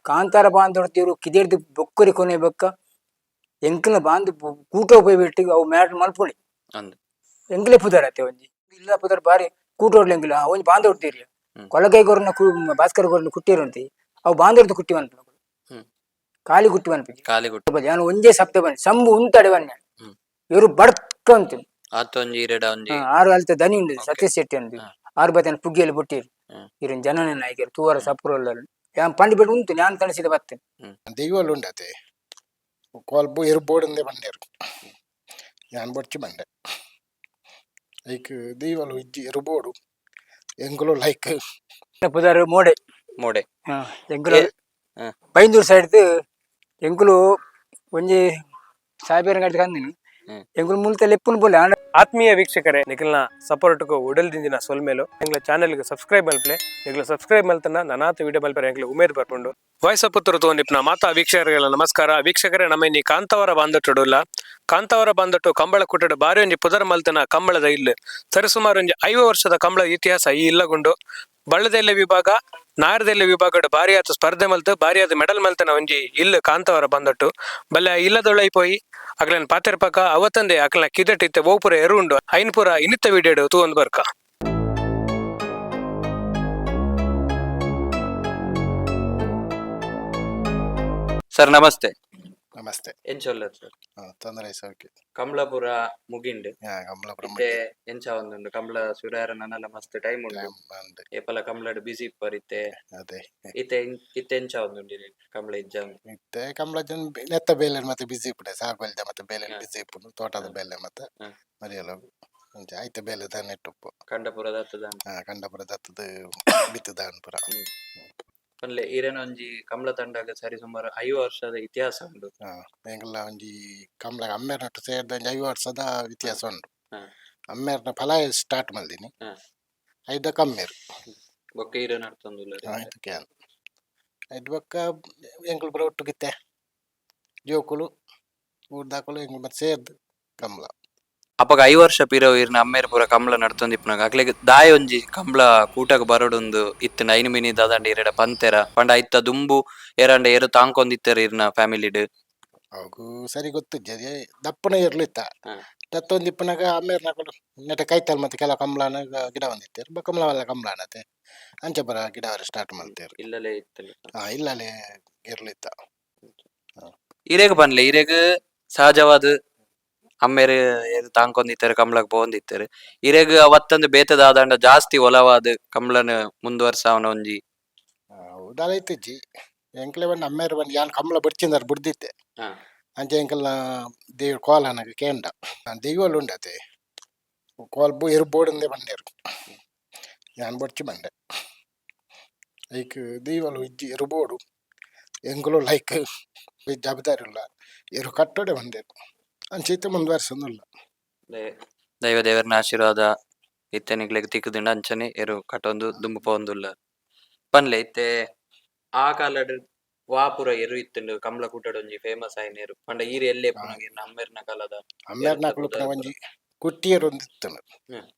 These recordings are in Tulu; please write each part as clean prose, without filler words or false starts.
ಕಾಂತಾರ ಬಾಂಧವ್ರು ಕಿದೆರ್ದು ಬೊಕ್ಕರಿ ಕೊನೆ ಬೊಕ್ಕ ಎಂಕಲ್ನ ಬಾಂದ್ ಕೂಟ ಪೋಯಿ ಅವು ಮ್ಯಾಟ್ ಮಲ್ಪೊಳಿ. ಅಂದ್. ಎಂಕಲೆ ಪುದರ್ ಅತ್ತೆ ಒಂಜಿ ಇಲ್ಲ ಪುದರ್ ಬಾರಿ ಕೂಟೋಡ್ಲ ಎಂಕಲ ಒಂಜಿ ಬಾಂಧವ್ರು. ಕೊಲಗೈ ಗೊರ್ನ ಭಾಸ್ಕರ್ ಗೊರ್ನ ಕುಟ್ಟಿರುಂತಿ ಅವು ಬಾಂಧವ್ರದ್ದು ಕುಟ್ಟಿ ಮನ್ಪುನ. ಖಾಲಿ ಕುಟ್ಟಿ ಮನ್ಪುಜಿ. ಖಾಲಿ ಗುಟ್ಟಿ. ನಾನು ಒಂಜೇ ಸಪ್ತ ಬನ್ನಿ ಸಂಬು ಉಂತಡೆ ಬನ್ನಿ. ಇವರು ಬಡ್ಕ ಅಂತೀನಿ. ಆತೊಂಜಿ ಇರೆಡ ಒಂಜಿ. ಆರು ಅಲ್ತ ದನಿ ಉಂಡು. ಸತೀಶ್ ಶೆಟ್ಟಿ ಅಂದು. ಆರು ಬತ್ತನ ಪುಗ್ಗಿಯಲ್ಲಿ ಬುಟ್ಟಿರು. ಇರನ್ ಜನನೇ ನಾಯಕರು ತೂವರ ಸಪ್ರೋಲ್ಲ ಯಾನ್ ಪಂಡಿ ಬಿಟ್ಟು ಉಂಟು ನಾನು ತಣಿಸಿದ ಬತ್ತೇನೆ. ದೈವಲು ಉಂಡತೆ ಕೋಲ್ಬು ಎರು ಬೋಡಂದೆ ಬಂಡೇರು ಯಾನ್ ಬೊಡ್ಚಿ ಬಂಡೆ ಐಕ್ ದೈವಲು ಇಜ್ಜಿ ಎರು ಬೋಡು ಎಂಕುಲು ಲೈಕ್. ಪುದರ್ ಮೋಡೆ. ಮೋಡೆ. ಎಂಕುಲು ಬೈಂದೂರು ಸೈಡ್ ಎಂಕುಲು ಒಂಜಿ ಸಾಹೇಬರ ಗಂಟೆ ಕಂದಿನಿ. ಎಂಕುಲು ಮುಲ್ತ ಲೆಪ್ಪುನು ಬೋಲೆ ಆಂಡ. ಆತ್ಮೀಯ ವೀಕ್ಷಕರೇ, ನಿಖಲ್ನ ಸಪೋರ್ಟ್ಗೂ ಉಡಲ್ ದಿಂಜಿನ ಸೊಲ್ಮೇಲು. ಎಂಗ್ಲ ಚಾನೆಲ್ಗೆ ಸಬ್ಸ್ಕ್ರೈಬ್ ಮಲ್ಪ್ಲೆ. ನಿಗ್ಲ ಸಬ್ಸ್ಕ್ರೈಬ್ ಮಲ್ತನ ನನಾತ ವಿಡಿಯೋ ಮಲ್ಪರೆ ಎಂಗ್ಲ ಉಮೇದ್ ಬರ್ಪುಂಡು. ವಾಯ್ಸ್ ಪುತ್ರ ತೋನಿಪ್ನ ಮಾತಾ ವೀಕ್ಷಕರಿಗೆಲ್ಲ ನಮಸ್ಕಾರ. ವೀಕ್ಷಕರೇ, ನಮ್ಮ ಇನ್ನಿ ಕಾಂತಾವರ ಬಾಂಧಟ್ಟುಡುಲ್ಲ. ಕಾಂತಾವರ ಬಾಂಧಟ್ಟು ಕಂಬಳ ಕುಟ್ಟಡು ಬಾರಿ ಒಂಜಿ ಪುದರ್ ಮಲ್ತನ ಕಂಬಳದ ಇಲ್ಲು. ಸರಿಸುಮಾರು ಒಂಜಿ 50 ವರ್ಷದ ಕಂಬಳ ಇತಿಹಾಸ ಈ ಇಲ್ಲಗುಂಡು. ಬಳ್ಳದೆಲ್ಲೆ ವಿಭಾಗ, ನಾರದೆಲ್ಲೆ ವಿಭಾಗಡ್ ಬಾರಿ ಆತ ಸ್ಪರ್ಧೆ ಮಲ್ತು ಬಾರಿ ಆದ ಮೆಡಲ್ ಮಲ್ತನ ಒಂಜಿ ಇಲ್ಲು ಕಾಂತಾವರ ಬಂದಟ್ಟು. ಬಲ್ಲೆ ಇಲ್ಲದೊಳೈ ಪೋಯಿ ಅಕ್ಲೆನ್ ಪಾತೆರ್ಪಕ ಅವತ್ತಂದೆ ಅಕ್ಲೆನ ಕಿದಟ್ ಇತ್ತೆ ಓಪುರ ಎರು ಉಂಡು ಐನ್ಪುರ ಇನ್ನಿತ್ತ ವಿಡಿಯೋಡು ತೂವೊಂದು ಬರ್ಕ. ಸರ್, ನಮಸ್ತೆ. ನಮಸ್ತೆ. ಎಂಚೊಲ್ಲರ್ ಸರ್? ತೊಂದರೆ ಸೌಖ್ಯ. ಕಮಲಾಪುರ ಮುಗಿಂಡ್. ಕಮಲಾಪುರ. ಇತ್ತೆ ಎಂಚ ಒಂದುಂಡು ಕಮಲ ಸುರಾಯರ ನನಲ ಮಸ್ತ್ ಟೈಮ್ ಉಂಡು. ಉಂಡು. ಏಪಲ ಕಮಲಡ್ ಬಿಸಿ ಇಪ್ಪರ್ ಇತ್ತೆ. ಅದೇ. ಇತ್ತೆ ಇತ್ತೆ ಎಂಚ ಒಂದುಂಡು ಕಮಲ ಇಜ್ಜ? ಇತ್ತೆ ಕಮಲ ಜನ ನೆತ್ತ ಬೇಲೆ ಮತ್ತೆ ಬಿಸಿ ಇಪ್ಪುಡೆ ಸಾಗುವಲ್ದ ಮತ್ತೆ ಬೇಲೆ. ಬಿಸಿ ಇಪ್ಪುಂಡು ತೋಟದ ಬೇಲೆ ಮತ್ತೆ. ಮರಿಯಲ್ಲ ಒಂಜಿ ಆಯ್ತ ಬೇಲೆ ತಾನೆ ಇಟ್ಟುಪ್ಪು. ಕಂಡಪುರ ದತ್ತದ. ಕಂಡಪುರ ದತ್ತದ ಬಿತ್ತುದಾನ್ ಪುರ. ಪನ್ಲೆ, ಈರೆನ ಒಂಜಿ ಕಮಲ ತಂಡಗ್ ಸರಿ ಸುಮಾರು 50 ವರ್ಷದ ಇತಿಹಾಸ ಉಂಡು. ಎಂಕಲ್ನ ಒಂಜಿ ಕಮಲ ಅಮ್ಮೇರ್ನೊಟ್ಟು ಸೇರ್ದ ಒಂಜಿ 50 ವರ್ಷದ ಇತಿಹಾಸ ಉಂಡು. ಅಮ್ಮೇರ್ನ ಫಲ ಸ್ಟಾರ್ಟ್ ಮಲ್ದಿನಿ. ಐದ ಕಮ್ಮೇರು. ಬೊಕ್ಕ ಈರೆ ನಡ್ತೊಂದುಲ್ಲ. ಆಯ್ತು can ಐದು ಬೊಕ್ಕ ಎಂಕುಲು ಪೂರ ಒಟ್ಟುಗಿತ್ತೆ ಜೋಕುಲು ಊರ್ದಾಕುಲು ಎಂಕುಲು ಮತ್ತೆ ಸೇರ್ದು ಕಮಲ. ಅಪಗ 50 ವರ್ಷ ಪಿರವು ಇರ್ನ ಅಮ್ಮೇರ್ ಪೂರ ಕಮಲ ನಡ್ತೊಂದಿಪ್ಪುನಾಗ ಅಕ್ಲೆಗ್ ದಾಯ ಒಂಜಿ ಕಂಬ್ಳ ಕೂಟಗ್ ಬರೊಡೊಂದು ಇತ್ತಿನ ಐನ್ ಮಿನಿ ದಾದಂಡ ಇರೆಡ ಪಂತೆರ ಪಂಡ ಐತ ದುಂಬು ಏರಾಂಡ ಏರು ತಾಂಕೊಂದಿತ್ತೆರ್ ಇರ್ನ ಫ್ಯಾಮಿಲಿಡ್? ಅವು ಸರಿ ಗೊತ್ತಿಜ್ಜಿ, ಅದೇ ದಪ್ಪನ ಇರ್ಲು ಇತ್ತ. ದತ್ತೊಂದಿಪ್ಪುನಾಗ ಅಮ್ಮೇರ್ನಕುಲು ನೆಟ ಕೈತಲ್ ಮತ್ತೆ ಕೆಲವು ಕಮಲನ ಗಿಡ ಒಂದಿತ್ತೆರ್ ಬೊಕ್ಕ ಕಮಲ ಕಮಲನತೆ ಅಂಚ ಪೂರ ಗಿಡ ಸ್ಟಾರ್ಟ್ ಮಲ್ತೇರು. ಇಲ್ಲಲೇ ಇತ್ತಲ್ಲ? ಇಲ್ಲಲೇ ಇರ್ಲು ಇತ್ತ. ಇರೆಗ್ ಪನ್ಲೆ, ಇರೆಗ್ ಸಹಜವಾದ ಅಮ್ಮೇರ್ ಏರು ತಾಂಕೊಂದಿತ್ತೆರ್, ಕಮಲಗ್ ಪೋವೊಂದಿತ್ತೆರ್. ಇರೆಗ್ ಅವತ್ತೊಂದು ಬೇತೆ ದಾದಾಂಡ ಜಾಸ್ತಿ ಒಲವಾದ್ ಕಮಲನ್ ಮುಂದುವರ್ಸಾವನ ಒಂಜಿ? ದಾಲ ಇತ್ತಿಜ್ಜಿ ಎಂಕ್ಲೆ ಬಂದು ಅಮ್ಮೇರು ಬಂದು ಯಾನ್ ಕಮಲ ಬಡ್ಚಿಂದಾರ್ ಬುಡ್ದಿತ್ತೆ. ಅಂಚೆ ಎಂಕಲ್ನ ದೇವ್ರು ಕೋಲ ಅನಗ ಕೇಂಡ ದೈವಲು ಉಂಡತೆ ಕೋಲ್ ಬು ಎರು ಬೋಡಂದೆ ಬಂಡೇರು ಯಾನ್ ಬೊಡ್ಚಿ ಬಂಡೆ ಐಕ್ ದೈವಲು ಇಜ್ಜಿ ಎರು ಬೋಡು ಎಂಕುಲು ಲೈಕ್ ಜವಾಬ್ದಾರಿ ಇಲ್ಲ ಎರು ಕಟ್ಟೋಡೆ ಬಂದೇರು ಅಂಚೆ ಇತ್ತೆ ಮುಂದುವರ್ಸೊಂದುಲ್ಲ. ದೈವ ದೇವರನ ಆಶೀರ್ವಾದ ಇತ್ತೆ ನಿಕ್ಲೆಗ್ ತಿಕ್ಕುದುಂಡು, ಅಂಚನೆ ಎರು ಕಟೊಂದು ದುಂಬು ಪೋವೊಂದುಲ್ಲ. ಪನ್ಲೆ, ಇತ್ತೆ ಆ ಕಾಲಡ್ ವಾ ಪೂರ ಎರು ಇತ್ತುಂಡು ಕಮಲ ಕೂಟಡ್ ಒಂಜಿ ಫೇಮಸ್ ಆಯಿನ ಎರು ಪಂಡ ಈರ್ ಎಲ್ಲೆ ಇಪ್ಪುನಗ ಇರ್ನ ಅಮ್ಮೆರ್ನ ಕಾಲದ ಅಮ್ಮೇರ್ನಕುಲು ಪುದರ್? ಒಂಜಿ ಕುಟ್ಟಿಯರು ಒಂದು ಇತ್ತನು.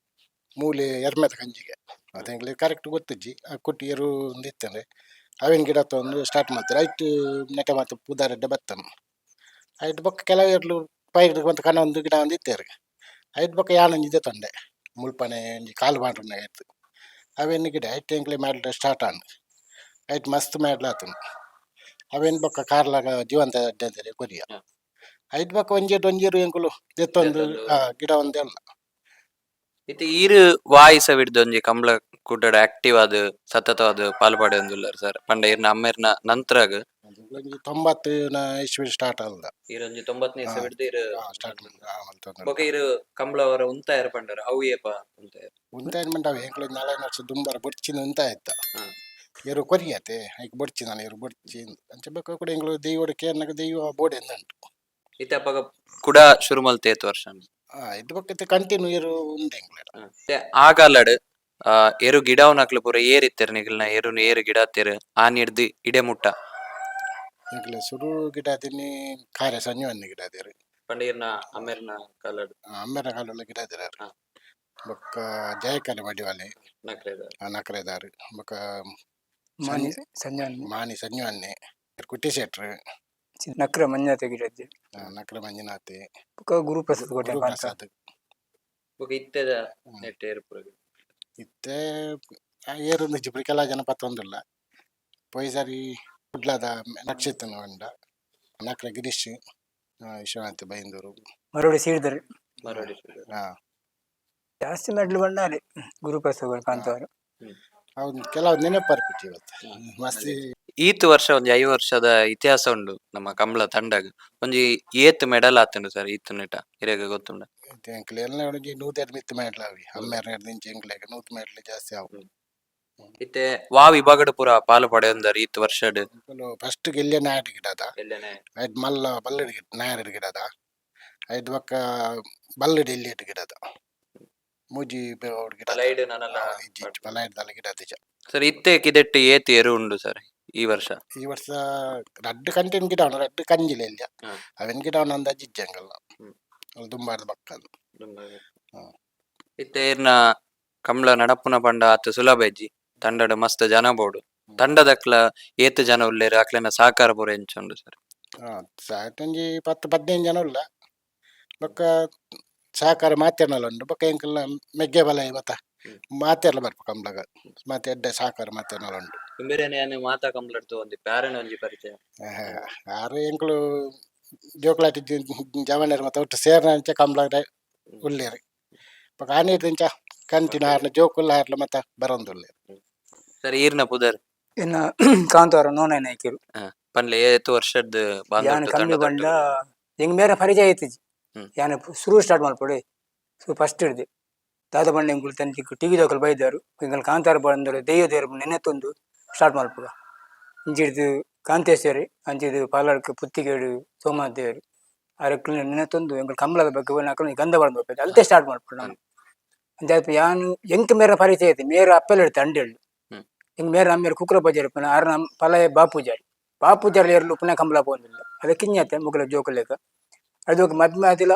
ಮೂಲೆ ಎರ್ಮೆದ ಕಂಜಿಗೆ ಅದು ಎಂಕ್ಲೆ ಕರೆಕ್ಟ್ ಗೊತ್ತಿಜ್ಜಿ. ಆ ಕುಟ್ಟಿಯರು ಒಂದು ಇತ್ತಂದ್ರೆ ಅವಿನ ಗಿಡ ತಂದು ಸ್ಟಾರ್ಟ್ ಮಾಡ್ತಾರೆ. ಐಟ್ ನೆಟ ಮತ್ತೆ ಪುದಾರೆಡ್ಡೆ ಬತ್ತನು. ಐಟ್ ಬೊಕ್ಕ ಕೆಲವು ಎರ್ಲು ಪೈರ್ ಒಂದು ಕಣ ಒಂದು ಗಿಡ ಒಂದು ಇತ್ತೇರು. ಐಟ್ ಬೊಕ್ಕ ಯಾನೊಂಜಿ ಇದೆ ತಂಡೆ ಮುಲ್ಪನೆ ಒಂಜಿ ಕಾಲು ಮಾಡ್ರನೆ ಆಯ್ತು ಅವೇನು ಗಿಡ ಐಟ್ ಎಂಕ್ಲೆ ಮಾಡ್ರೆ ಸ್ಟಾರ್ಟ್ ಆಂಡ್ ಐಟ್ ಮಸ್ತ್ ಮಾಡ್ಲಾತನು. ಅವೇನು ಬೊಕ್ಕ ಕಾರ್ಲಾಗ ಜೀವಂತ ಅಡ್ಡೆ ಅಂತಾರೆ ಕೊರಿಯ. ಐಟ್ ಬೊಕ್ಕ ಒಂಜೆಟ್ ಒಂಜೇರು ಎಂಕುಲು ದೆತ್ತೊಂದು ದೆತ್ತೊಂದು. ಗಿಡ ಒಂದೇ ಅಲ್ಲ. ಇತ್ತೆ ಈರ್ ವಾಯಿಸವಿಡ್ದ್ ಒಂಜಿ ಕಮಲ ಕೂಟಡ್ ಆಕ್ಟಿವ್ ಆದ್ ಸತತವಾದ್ ಪಾಲ್ ಪಡೆಯೊಂದುಲ್ಲರ್ ಸರ್. ಪಂಡ ಇರ್ನ ಅಮ್ಮೆರ್ನ ನಂತ್ರಗ್. ಒಂಜಿ 90 ನ ಇಸ್ವಿ ಸ್ಟಾರ್ಟ್ ಆಲ್ದ. ಈರ್ ಒಂಜಿ 90ನೇ ಇಸವಿಡ್ದ್ ಈರ್ ಸ್ಟಾರ್ಟ್ ಮಲ್ತೊಂದು. ಬೊಕ ಈರ್ ಕಂಬಳವರ ಉಂತಾಯೆರ್ ಪಂಡರ್, ಅವು ಏಪ ಉಂತಾಯೆರ್? ಉಂತಾಯಿನ ಮಂಡ ಅವು ಎಂಕುಲು ನಾಲ್ಕೈದು ವರ್ಷ ದುಂಬರ ಬೊಡ್ಚಿನ ಉಂತಾಯಿತ್ತ. ಎರು ಕೊರಿಯತೆ ಐಕ್ ಬೊಡ್ಚಿ ನಾನು ಎರು ಬೊಡ್ಚಿ ಅಂಚ ಬೊಕ್ಕ ಕೂಡ ಎಂಕುಲು ದೈವಡ್ ಕೇರ್ನಗ ದೈವ ಬೋಡೆ ಉಂಟು. ಇತ್ತೆ ಅಪಗ ಕುಡ ಶುರು ಮಲ್ತೆ ಏತ್ ವರ್ಷ? ಇದು ಬೊಕ್ಕ ಕಂಟಿನ್ಯೂ ಎರು ಉಂಡು ಎಂಕ್ಲೆಡ. ಇತ್ತೆ ಆ ಕಾಲಡ್ ಎರು ಗಿಡವನಕ್ಲು ಪೂರ ಏರಿತ್ತೆರ್ ನಿಗಲ್ನ ಎರುನು ಏರು ಗಿಡಾತೆರ್ ಆನಿಡ್ದ್ ಇಡೆ ಮುಟ್ಟ? ಎಂಕ್ಲೆ ಸುರು ಗಿಡ ತಿನ್ನಿ ಕಾರ್ಯ ಸಂಜೀವನಿ ಗಿಡ ಅದೇರು. ಪಂಡ ಇರ್ನ ಅಮ್ಮೆರ್ನ ಕಾಲಡ್? ಅಮ್ಮೆರ ಕಾಲುള്ള ಗಿಡ ಅದೇರು. ಬೊಕ್ಕ ಜಯಕರ ಮಡಿವಾಲೆ. ನಕ್ರೆದ. ನಕ್ರೆದಾರ್ ಬೊಕ್ಕ ಮಾನಿ ಸಂಜಾನ್. ಮಾನಿ ಸಂಜೀವನ್ನೆ, ಕುಟ್ಟಿ ಶೆಟ್ರು. ನಕ್ರ ಮಂಜುನಾಥ ಗಿರಜ್ಜೆ. ನಕ್ರ ಮಂಜುನಾಥೆ. ಬೊಕ್ಕ ಗುರುಪ್ರಸಾದ್ ಕೋಟೆ. ಗುರುಪ್ರಸಾದ್. ಬೊಕ ಇತ್ತೆದ ನೆಟ್ ಏರ್ ಪೂರ? ಇತ್ತೆ ಏರೊಂದು ಜಿಬ್ರಿ ಕೆಲ ಜನ ಪತ್ತೊಂದುಲ್ಲ. ಪೋಯಿ ಸರಿ ಕುಡ್ಲದ ನಕ್ಷತ್ರನ ಉಂಡ ನಕ್ರ ಗಿರೀಶ್, ವಿಶ್ವನಾಥ್ ಬೈಂದೂರು. ಮರೋಡಿ ಸೀಡ್ದರು. ಮರೋಡಿ. ಹಾ. ಜಾಸ್ತಿ ಮೆಡ್ಲ್ ಬಂಡಾರೆ ಗುರುಪ್ರಸಾದ್ ಕಾಂತವರು. ಅವ್ನು ಕೆಲವು ನೆನಪು ಬರ್ಬಿಟ್ಟು ಇವತ್ತು ಮಸ್ತ್. ಈತ್ ವರ್ಷ ಒಂಜಿ 5 ವರ್ಷದ ಇತಿಹಾಸ ಉಂಡು ನಮ್ಮ ಕಂಬ್ಳ ತಂಡಗ್. ಒಂಜಿ ಏತ್ ಮೆಡಲ್ ಆತುಂಡು ಸರ್ ಈತ್ ನೆಟ ಇರೆಗ್ ಗೊತ್ತುಂಡ? ಎಂಕ್ಲೆ ಎಲ್ಲ ಒಂಜಿ 102 ಮಿತ್ತ್ ಮೆಡ್ಲ್ ಅವಿ ಅಮ್ಮೆರ್ ದಿಂಚ ಎಂಕ್ಲೆಗ್ 100 ಮೆಡ್ಲ್ ಜಾಸ್ತಿ ಅವು. ಇತ್ತೆ ವಾ ವಿಭಾಗಡ್ ಪೂರ ಪಾಲು ಪಡೆಯೊಂದರ್ ಈತ್ ವರ್ಷಡ್? ಫಸ್ಟ್ ಗೆಲ್ಯ ನಾಯಡ್ ಗಿಡದ ಐಟ್ ಮಲ್ಲ ಬಲ್ಲಡ್ ಗಿಡ ನಾಯಡ್ ಗಿಡದ ಐಟ್ ಬೊಕ್ಕ ಬಲ್ಲಡ್ ಎಲ್ಲಿಟ್ ಗಿಡದ ಮೂಜಿ ಗಿಡ. ಪಲೈಡ್ ನನಲ? ಇಜ್ಜಿ, ಪಲೈಡ್ ಗಿಡ ದಿಜ. ಸರ್, ಇತ್ತೆ ಕಿದೆಟ್ ಏತ್ ಎರು ಉಂಡು ಸರ್ ಈ ವರ್ಷ? ಈ ವರ್ಷ ರಡ್ಡ್ ಕಂಟೆನ್ ಗಿಡ ಉಂಡು, ರಡ್ಡ್ ಕಂಜಿಲ ಎಲ್ಯ. ಅವೆನ್ ಗಿಡ ಉಂಡು ಅಂದಾಜು ಇಜ್ಜಂಗಲ್ಲ. ಅಲ್ಲಿ ದುಂಬಾರ್ದ ಬಕ್ಕ. ಇತ್ತೆ ಇರ್ನ ಕಂಬ್ಳ ನಡಪುನ ಪಂಡ ಆತ್ ಸುಲಭ ಇಜ್ಜಿ. ತಂಡಡ್ ಮಸ್ತ್ ಜನ ಬೋಡು. ತಂಡದಕ್ಲ ಏತ್ ಜನ ಉಲ್ಲೆರ್, ಅಕ್ಲೆನ ಸಹಕಾರ ಪೂರ ಎಂಚ ಉಂಡು ಸರ್? ಸಾಟಂಜಿ 10 15 ಜನ ಉಲ್ಲ. ಬೊಕ್ಕ ಸಹಕಾರ ಮಾತೆರ್ನಲ ಉಂಡು. ಬೊಕ್ಕ ಎಂಕಲ್ನ ಮೆಗ್ಗೆ ಬಲ ಇವತ್ತ ಮಾತೆರ್ಲ ಬರ್ಪ ಕಂಬ್ಳಗ. ಮಾತೆ ಎಡ್ಡೆ ಸಹಕಾರ ಮಾತೆರ್ನಲ ಉಂಡು. ಇಂಬೆರೆನ ಯಾನ್ ಮಾತಾ ಕಂಬ್ಳಡ್ ಒಂಜಿ ಪ್ಯಾರನ ಒಂಜಿ ಪರಿಚಯ. ಆರು ಎಂಕುಲು ಜೋಕುಲಾಟಿ ಜವನೆರ್ ಮಾತ ಒಟ್ಟು ಸೇರ್ನಂಚ ಕಂಬ್ಳಗ ಉಲ್ಲೆರ್. ಬೊಕ್ಕ ಆನಿರ್ದಿಂಚ ಕಂಟಿನ ಆರ್ನ ಜೋಕುಲು ಆರ್ಲ ಮಾತ ಬರೊಂದುಲ್ಲೆರ್. ಸರ್, ಈರ್ನ ಪುದರ್? ಇನ್ನ ಕಾಂತವಾರ ನೋನ ನಾಯ್ಕರು. ಪನ್ಲೆ, ಏತ್ ವರ್ಷದ ಯಾನ್ ಕಮ್ಮಿ ಬಂಡ ಎಂಗ್ ಮೇರೆ ಪರಿಚಯ ಐತಿಜಿ. ಯಾನ್ ಶುರು ಸ್ಟಾರ್ಟ್ ಮಲ್ಪೊಡೆ ಸೊ ಫಸ್ಟ್ ಹಿಡ್ದು ದಾದ ಬಂಡ ಎಂಕುಲು ತನ್ನ ಟಿವಿ ದೋಕಲ್ ಬೈದಾರು ಎಂಕಲ್ ಕಾಂತಾರ ಬಂದರು ದೆಯ್ಯ ದೇರು ನೆನೆತೊಂದು ಸ್ಟಾರ್ಟ್ ಮಲ್ಪುಗ. ಇಂಚಿಡ್ದು ಕಾಂತೇಶ್ವರಿ, ಅಂಚಿದು ಪಾಲಾಡ್ಕ ಪುತ್ತಿಗೇಡು ಸೋಮನಾಥ ದೇವರು ಅರಕ್ಲು ನೆನೆತೊಂದು ಎಂಕುಲು ಕಂಬಳದ ಬಗ್ಗೆ ಅಕುಲು ಗಂಧ ಬಂದು ಹೋಗ್ಬೇಕು ಅಲ್ತೆ ಸ್ಟಾರ್ಟ್ ಮಲ್ಪೊಡು ನಾನು. ಅಂಚಾದ್ ಯಾನ್ ಎಂಕ್ ಮೇರ ಪರಿಚಯ ಐತಿ. ಮೇರ ಅಪ್ಪೆಲ್ ಇಡ್ತೆ ಅಂಡೇಳು. ಎಂಕ್ ಮೇರ ಅಮ್ಮೇರು ಕುಕ್ರ ಪೂಜಾರಿ ಉಪ್ಪುನ ಆರ್ ನಮ್ಮ ಪಲಯ ಬಾಪೂಜಾರಿ. ಬಾಪೂಜಾರಿ ಏರ್ಲು ಉಪ್ಪುನ ಕಂಬಳ ಪೋಂದಿಲ್ಲ ಅದ ಕಿഞ്ഞತೆ ಮುಗಲ ಜೋಕುಲೆಕ. ಅದಕ್ಕೆ ಮದ್ಮೆ ಆದಿಲ್ಲ.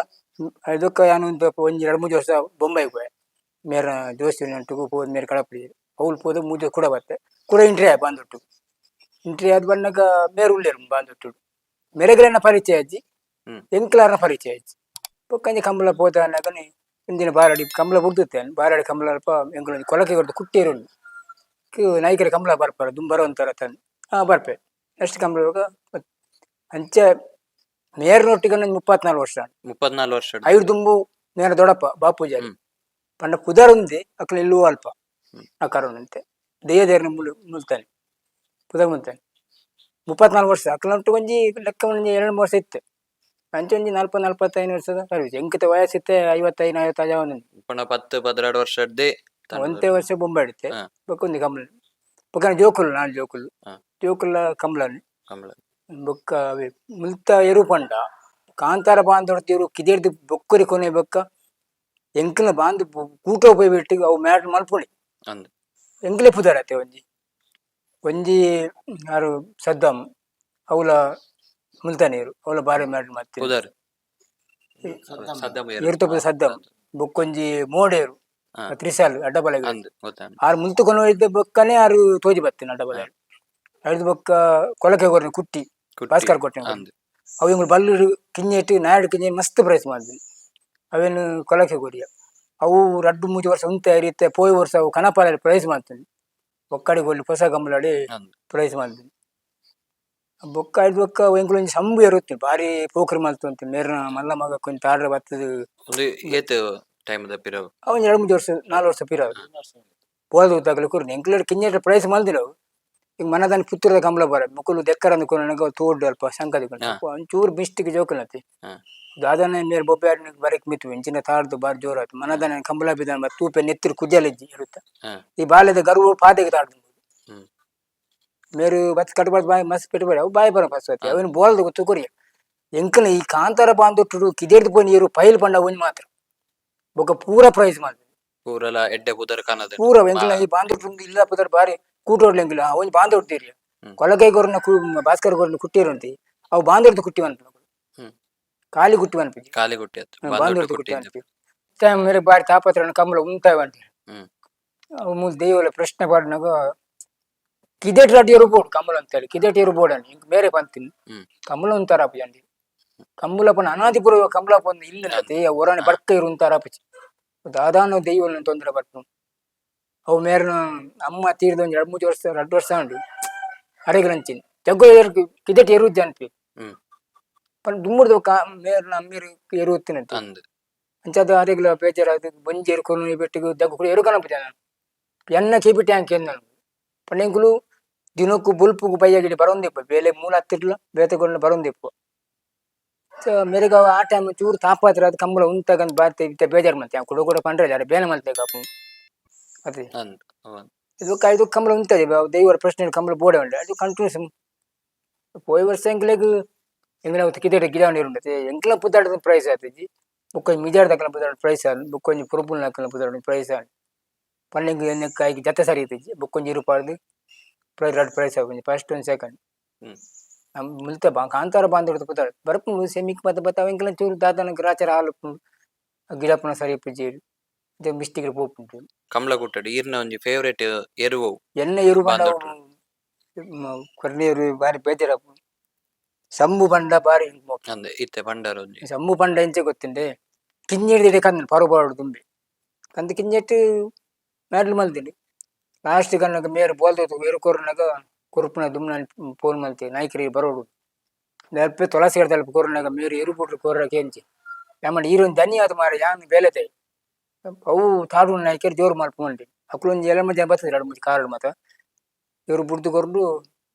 ಅದಕ್ಕೆ ಯಾನ್ ಒಂದು ಒಂಜಿ ರಡ್ಡ್ ಮೂಜಿ ವರ್ಷ ಬೊಂಬೈಗ್ ಪೋಯೆ. ಮೇರ ದೋಸ್ತಿನೊಟ್ಟುಗು ಪೋದು ಮೇರ್ ಕಳಪಡಿ ಅವ್ಲು ಪೋದು ಮೂಜಿ ಕುಡ ಬತ್ತೆ ಕುಡ ಇಂಟ್ರಿ ಆಯ್ ಬಾಂದೊಟ್ಟು. ಇಂಟ್ರಿ ಆದ್ ಬನ್ನಗ ಮೇರ್ ಉಲ್ಲೆರ್ ಬಾಂದೊಟ್ಟು. ಮೆರೆಗ್ಲೆನ ಪರಿಚಯ ಅಜ್ಜಿ. ಎಂಕ್ಲಾರ್ನ ಪರಿಚಯ ಅಜ್ಜಿ. ಬೊಕ್ಕಂಜಿ ಕಂಬಳ ಪೋದಾನಗನೆ ಒಂದಿನ ಬಾರಾಡಿ ಕಂಬಳ ಬುಡ್ದಿತ್ತೆ. ಬಾರಾಡಿ ಕಂಬಳ ಅಲ್ಪ ಎಂಕುಲು ಒಂಜಿ ಕೊಲಕೆ ಕೊರ್ದು ಕುಟ್ಟೇರು ಉಂಡು. ನಾಯ್ಕರ ಕಂಬಳ ಬರ್ಪಾರ ದುಂಬರ ಒಂಥರ ತನ್ ಹಾ ಬರ್ಪೆ ನೆಕ್ಸ್ಟ್ ಕಂಬಳ ಹೋಗ. ಅಂಚೆ ಮೇರ್ನೊಟ್ಟಿಗೆ ನಂಗೆ 34 ವರ್ಷ. 34 ವರ್ಷ. ಐರ್ ದುಂಬು ಮೇರ ದೊಡಪ್ಪ ಬಾಪೂಜಾರಿ ಪಂಡ ಪುದರ್ ಒಂದೇ ಅಕ್ಲು ಎಲ್ಲೂ ಅಲ್ಪ. ಆ ಕಾರಣಂತೆ ದೆಯ್ಯದೇರ್ನ ಮುಲು ಮುಲ್ತಾನೆ ಪುದರ್ ಮುಲ್ತಾನೆ. 34 ವರ್ಷ ಅಕ್ಲೊಟ್ಟು ಒಂಜಿ ಲೆಕ್ಕ ಒಂಜಿ 2 ವರ್ಷ ಇತ್ತು. ಅಂಚೆ ಒಂಜಿ 40 45 ವರ್ಷದ ಸರ್ವಿಸ್. ಎಂಕಿತ ವಯಸ್ಸಿತ್ತೆ 55 55 ಒಂದುಂಡು. ಪಂಡ 10 12 ವರ್ಷಡ್ದೆ. ಒಂತೆ ವರ್ಷ ಬೊಂಬೆ ಇತ್ತೆ. ಬೊಕ್ಕ ಒಂಜಿ ಕಂಬಳ ಬೊಕ್ಕ ಜೋಕುಲು ನಾಲ್ ಜೋಕುಲು. ಜೋಕುಲ ಕಂಬಳನೆ. ಕಂಬಳ. ಬೊಕ್ಕ ಅವೇ ಮುಲ್ತ ಎರು ಪಂಡ ಕಾಂತಾರ ಬಾಂದೊಡ್ತಿರು ಕಿದೆರ್ದು ಬೊಕ್ಕರಿ ಕೊನೆ. ಬೊಕ್ಕ ಎಂಕಲ್ನ ಬಾಂದ್ ಕೂಟ ಪೋಯಿ ಬಿಟ್ಟು ಅವು ಮ್ಯಾಟ್ ಮಲ್ಪೊಳಿ. ಅಂದ್. ಎಂಕಲೆ ಪುದರತೆ ಒಂಜಿ ಒಂಜಿ ಯಾರು ಸದ್ದಾಮ್ ಅವಲ ಮುಲ್ತಾನೀರು ಅವಲ ಬಾರಿ ಮ್ಯಾಟ್ ಮತ್ತೆ. ಪುದರ್ ಸದ್ದಾಮ್. ಏರು ಸದ್ದಾಮ್. ಬೊಕ್ಕೊಂಜಿ ಮೋಡೇರು. ತ್ರಿಸಾಲ್ ಅಡ್ಡಬಲ. ಅಂದ್ ಗೊತ್ತಾಂಡ್. ಆರು ಮುಲ್ತು ಕೊನ ಇದ್ದ ಬೊಕ್ಕನೆ ಆರು ತೋಜಿ ಬತ್ತಿನ ಅಡ್ಡಬಲ. ಐದು ಬೊಕ್ಕ ಕೊಲಕೆ ಕೊರ್ನ ಕುಟ್ಟಿ. ಕುಟ್ಟಿ. ಭಾಸ್ಕರ್ ಕೊಟ್ಟೆ. ಅಂದ್. ಅವು ಇಂಗ್ಲು ಬಲ್ಲೂರು ಕಿಂಜೆಟ್ ನಾಡು ಕಿಂಜೆ ಮಸ್ತ್ ಪ್ರೈಸ್ ಮಾಡಿದ್ವಿ. ಅವೇನು ಕೊಲಕೆ ಕೊರಿಯ ಅವು ರಡ್ಡು ಮೂಜಿ ವರ್ಷ ಉಂತೆ ರೀತೆ. ಪೋಯಿ ವರ್ಷ ಅವು ಕನಪಾಲ ಪ್ರೈಸ್ ಮಾಡ್ತೀನಿ. ಒಕ್ಕಡೆ ಕೊಲ್ಲಿ ಹೊಸ ಕಂಬಳಡಿ. ಅಂದ್. ಪ್ರೈಸ್ ಮಾಡ್ತೀನಿ. ಬೊಕ್ಕ ಐದು ಬೊಕ್ಕ ಎಂಕುಲು ಒಂಜಿ ಸಂಬು ಇರುತ್ತೆ ಬಾರಿ ಪೋಖ್ರಿ ಮಲ್ತು ಅಂತ ಮೇರ್ನ ಮಲ್ಲ ಮಗ ಕೊಂಚ ಆರ್ಡರ್ ಬರ್ತದೆ. ಒಂದು ಏತ್ ಟೈಮ್ ದ ಪಿರವು? ಅವನ್ 2 3 ವರ್ಷ 4 ವರ್ಷ ಪಿರ ಪೋದು ತಗಲು ಕೂರ್ನಿ. ಎಂಕುಲು ಕಿಂಜೆಟ್ ಪ್ರೈಸ್ ಮಲ್ದಿಲ್ಲ ಅವು. ಈಗ ಮನದಾನಿ ಪುತ್ತೂರದ ಕಂಬಳ ಬರ ಮುಕುಲು ದೆಕ್ಕರಂದು ಕೊನಗ ತೋಡು ಅಲ್ಪ ಶಂಕದಿ. ಒಂಚೂರು ಮಿಸ್ಟಿಕ್ ಜೋಕುಲತಿ. ದಾದನ ಮೇರ್ ಬೊಬ್ಬೆ ಬರಕ್ ಮಿತ್ತು ಇಂಚಿನ ತಾರ್ದು ಬಾರಿ ಜೋರಾಯ್ತು. ಮನದಾನ ಕಂಬಳ ಬಿದ್ದಾನ ತೂಪೆ ನೆತ್ತಿರು ಕುಜಲಿಜ್ಜಿ ಇರುತ್ತ. ಈ ಬಾಲ್ಯದ ಗರ್ವ ಪಾದೆಗೆ ತಾಡ್ದು. ಮೇರು ಬತ್ ಕಟ್ಬಾರ್ದು ಬಾಯಿ ಮಸ್ತ್ ಪೆಟ್ಟುಬೇಡ ಅವು ಬಾಯಿ ಬರ ಫಸ್ಟ್. ಅವನು ಬೋಲ್ದು ಗೊತ್ತು ಕೊರಿಯ ಎಂಕನ ಈ ಕಾಂತಾರ ಬಾಂದೊಟ್ಟು ಕಿದೆರ್ದು ಪೋಯಿ ನೀರು ಪೈಲ್ ಪಂಡ ಒಂಜಿ ಮಾತ್ರ ಬೊಕ್ಕ ಪೂರ ಪ್ರೈಸ್ ಮಾತ್ರ. ಪೂರಲ ಎಡ್ಡೆ ಪುದರ್ ಕಾಣದ. ಪೂರ ಎಂಕಲ್ನ ಈ ಬಾಂದೊಟ್ಟು ಇಲ್ಲ ಪುದರ್ ಬಾರಿ ಕೂಟೋಡ್ಲ ಎಂಕುಲು ಒಂಜಿ ಬಾಂದೊಟ್ಟು ಕೊಲಕೈ ಕೊರ್ನ ಭಾಸ್ಕರ್ ಕೊರ್ನ ಕುಟ್ಟಿರುಂತಿ ಅವು ಬಾಂದೊಡ್ದು ಕುಟ್ಟಿ ಮನ್ಪುನ. ಖಾಲಿ ಕುಟ್ಟಿ ಮನ್ಪುಜಿ. ಖಾಲಿ ಕುಟ್ಟಿ ಆತು. ಬಾಂದೊಡ್ದು ಕುಟ್ಟಿ ಅನ್ಪಿ ಟೈಮ್ ಮೇರೆ ಬಾರಿ ತಾಪತ್ರ ಕಂಬಳ ಉಂತಾಯ ಬಂಟಿ. ಅವು ಮೂಲ ದೈವಲ ಪ್ರಶ್ನೆ ಪಾಡ್ನಾಗ ಕಿದೆಟ್ ರಡ್ಡ್ ಎರು ಬೋಡು ಕಂಬುಲ ಅಂತೇಳಿ ಕಿದೆಟ್ ಎರು ಬೋಡನಿ ಇಂಕ್ ಬೇರೆ ಪಂತಿನಿ. ಕಂಬುಲ ಉಂತಾರ ಆಪುಜಂಡಿ ಕಂಬುಲ ಪಂಡ ಅನಾದಿ ಪೂರ ಕಂಬುಲ ಪಂದ್ ಇಲ್ಲ ಒರಾನೆ ಬಡ್ಕ ಇರು ಉಂತಾರ ಆಪುಜಿ ದಾದಾನ ದೈವನ ತೊಂದರೆ ಬರ್ಪುಂಡು. ಅವು ಮೇರ್ನ ಅಮ್ಮ ತೀರ್ದ ಒಂಜಿ ರಡ್ಡ್ ಮೂಜಿ ವರ್ಷ ರಡ್ಡ್ ವರ್ಷ ಉಂಡು ಅರೆಗಲಂಚಿನ ಜಗ್ಗು ಕಿದೆಟ್ ಎರುಜ್ಜಿ ಅನ್ಪಿ. ಪಂಡ ದುಂಬುರ್ದ ಮೇರ್ನ ಅಮ್ಮೆರ್ ಎರು ಇತ್ತಿನಂತೆ. ಅಂದ್. ಅಂಚಾದ ಅರೆಗ್ಲ ಬೇಜಾರಾದ್ ಒಂಜಿ ಎರು ಕೊನೊಯಿ ಬೆಟ್ಟಿಗ್ ಜಗ್ಗು ಕೂಡ ಎರು ಕನಪುಜ ಎನ್ನ ಕೆಬಿಟ್ ಯಾನ್ ಕೇಂದನು ಪಂಡ ಎಂಕುಲು ದಿನಕ್ಕು ಬೊಲ್ಪುಗು ಬಯ್ಯಗಿಡಿ ಬರೊಂದಿಪ್ಪ ಬೇಲೆ ಮೂಲ ಹತ್ತಿರ್ಲ ಬೇತೆ ಕೊಂಡು ಬರೊಂದಿಪ್ಪ. ಸೊ ಮೆರೆಗ್ ಆ ಟೈಮ್ ಚೂರು ತಾಪಾತ್ರ ಅದು ಕಂಬಳ ಉಂತಾಗಂದ್ ಬಾರ್ತೆ ಇತ್ತೆ ಬೇಜಾರ್ ಮಲ್ತೆ ಯಾನ್ ಕುಡ ಕುಡ ಪಂಡ್ರೆ ಅರೆ ಬೇಲೆ ಮಲ್ತೆ ಕಾಪು ಅದೇ. ಅಂದ್ ಹೌದು. ಇದು ಇದು ಕಂಬಳ ಉಂತದೆ ದೈವರ ಪ್ರಶ್ನೆ ಕಂಬಳ ಬೋಡೆ ಉಂಟು ಅದು ಕಂಟಿನ್ಯೂಸ್. ಪೋಯಿ ವರ್ಷ ಎಂಕ್ಲೆಗ್ ಎಂಕ್ಲ ಕಿದೆಟ್ ಗಿಡ ಉಂಡತೆ ಎಂಕ್ಲ ಪುದ್ದಾಡದ ಪ್ರೈಸ್ ಆತಿಜಿ ಬೊಕ್ಕೊಂಜಿ ಮಿಜಾರ್ದಕಲ್ನ ಪುದ್ದಾಡ ಪ್ರೈಸ್ ಆಂಡ್ ಬೊಕ್ಕೊಂಜಿ ಪುರುಬುಲ್ನಕಲ್ನ ಪುದ್ದಾಡ ಪ್ರೈಸ್ ಆಂಡ್ ಪಂಡ ಎಂಕ್ ಐಕ್ ಜತೆ ಸರಿ ಇತ್ತಿಜಿ ಬೊಕ್ಕೊಂಜಿ ಇರು ಪಾಡ್ದ್ ಪ್ರೈಸ್ ರಡ್ಡ್ ಪ್ರೈಸ್ ಆಪುಂಡು ಫಸ್ಟ್ ಒಂಜಿ ಸೆಕೆಂಡ್. ಮುಲ್ತ ಬಾ ಕಾಂತಾರ ಬಾಂಧವ್ಯದ ಪುದರ್ ಬರ್ಪುಂಡು ಸೆಮಿಕ್ ಬತ್ತ ಬತ್ತ ಅವೆಂಕ್ಲ ಚೂರು ದಾದನ ಗ್ರಾಚಾರ ಆಲುಪುಂಡು ಗಿಡಪುನ ಸರಿ ಇಪ್ಪುಜಿ ಮಿಸ್ಟಿಕ್ ಪೋಪುಂಡು. ಕಂಬಳ ಕೂಟಡ್ ಈರ್ನ ಒಂಜಿ ಫೇವರೇಟ್ ಎರುವು? ಎನ್ನ ಎರು ಪಂಡ ಬಾಂಧವ್ಯಡ್. ಕೊರ್ನೇರು ಬಾರಿ ಬೇಜಾರಾಪುಂಡು ಸಂಬು ಪಂಡ ಬಾರಿ ಮೋಕೆ. ಅಂದ್ ಇತ್ತೆ ಪಂಡರ್ ಒಂಜಿ. ಸಂಬು ಪಂಡ ಎಂಚ ಗೊತ್ತುಂಡೆ ಕಿಂಜೆಡ್ ಕಂದ್ ಪರು ತುಂಬಿ ಕಂದು ಕಿಂಜೆಟ್ ಮ್ಯಾಡ್ಲ್ ಮಲ್ತಿನಿ ಲಾಸ್ಟ್ ಕನ್ನಗ ಮೇರ್ ಬೋಲ್ದ ಎರು ಕೊರ್ನಗ ಕೊರ್ಪುನ ದುಮ್ನ ಫೋನ್ ಮಲ್ತೆ ನಾಯ್ಕರಿಗೆ ಬರೋಡು ದಲ್ಪ ತುಳಸಿ ದಲ್ಪ ಕೊರ್ನಗ ಮೇರು ಎರು ಬುಡ್ರು ಕೊರ್ರ ಕೇಂಚಿ ಯಾಮಂಡ ಈರೊಂದು ದನಿ ಆದ್ ಮಾರ ಯಾನ್ ಬೇಲೆತೆ ಅವು ತಾಡು ನಾಯ್ಕರು ಜೋರು ಮಲ್ಪುಂಡು ಅಕುಲು ಒಂಜಿ ಎಲ ಮಧ್ಯ ಬರ್ತದೆ ಎರಡು ಮೂಜಿ ಕಾರ್ ಮಾತ ಇವರು ಬುಡ್ದು ಕೊರ್ದು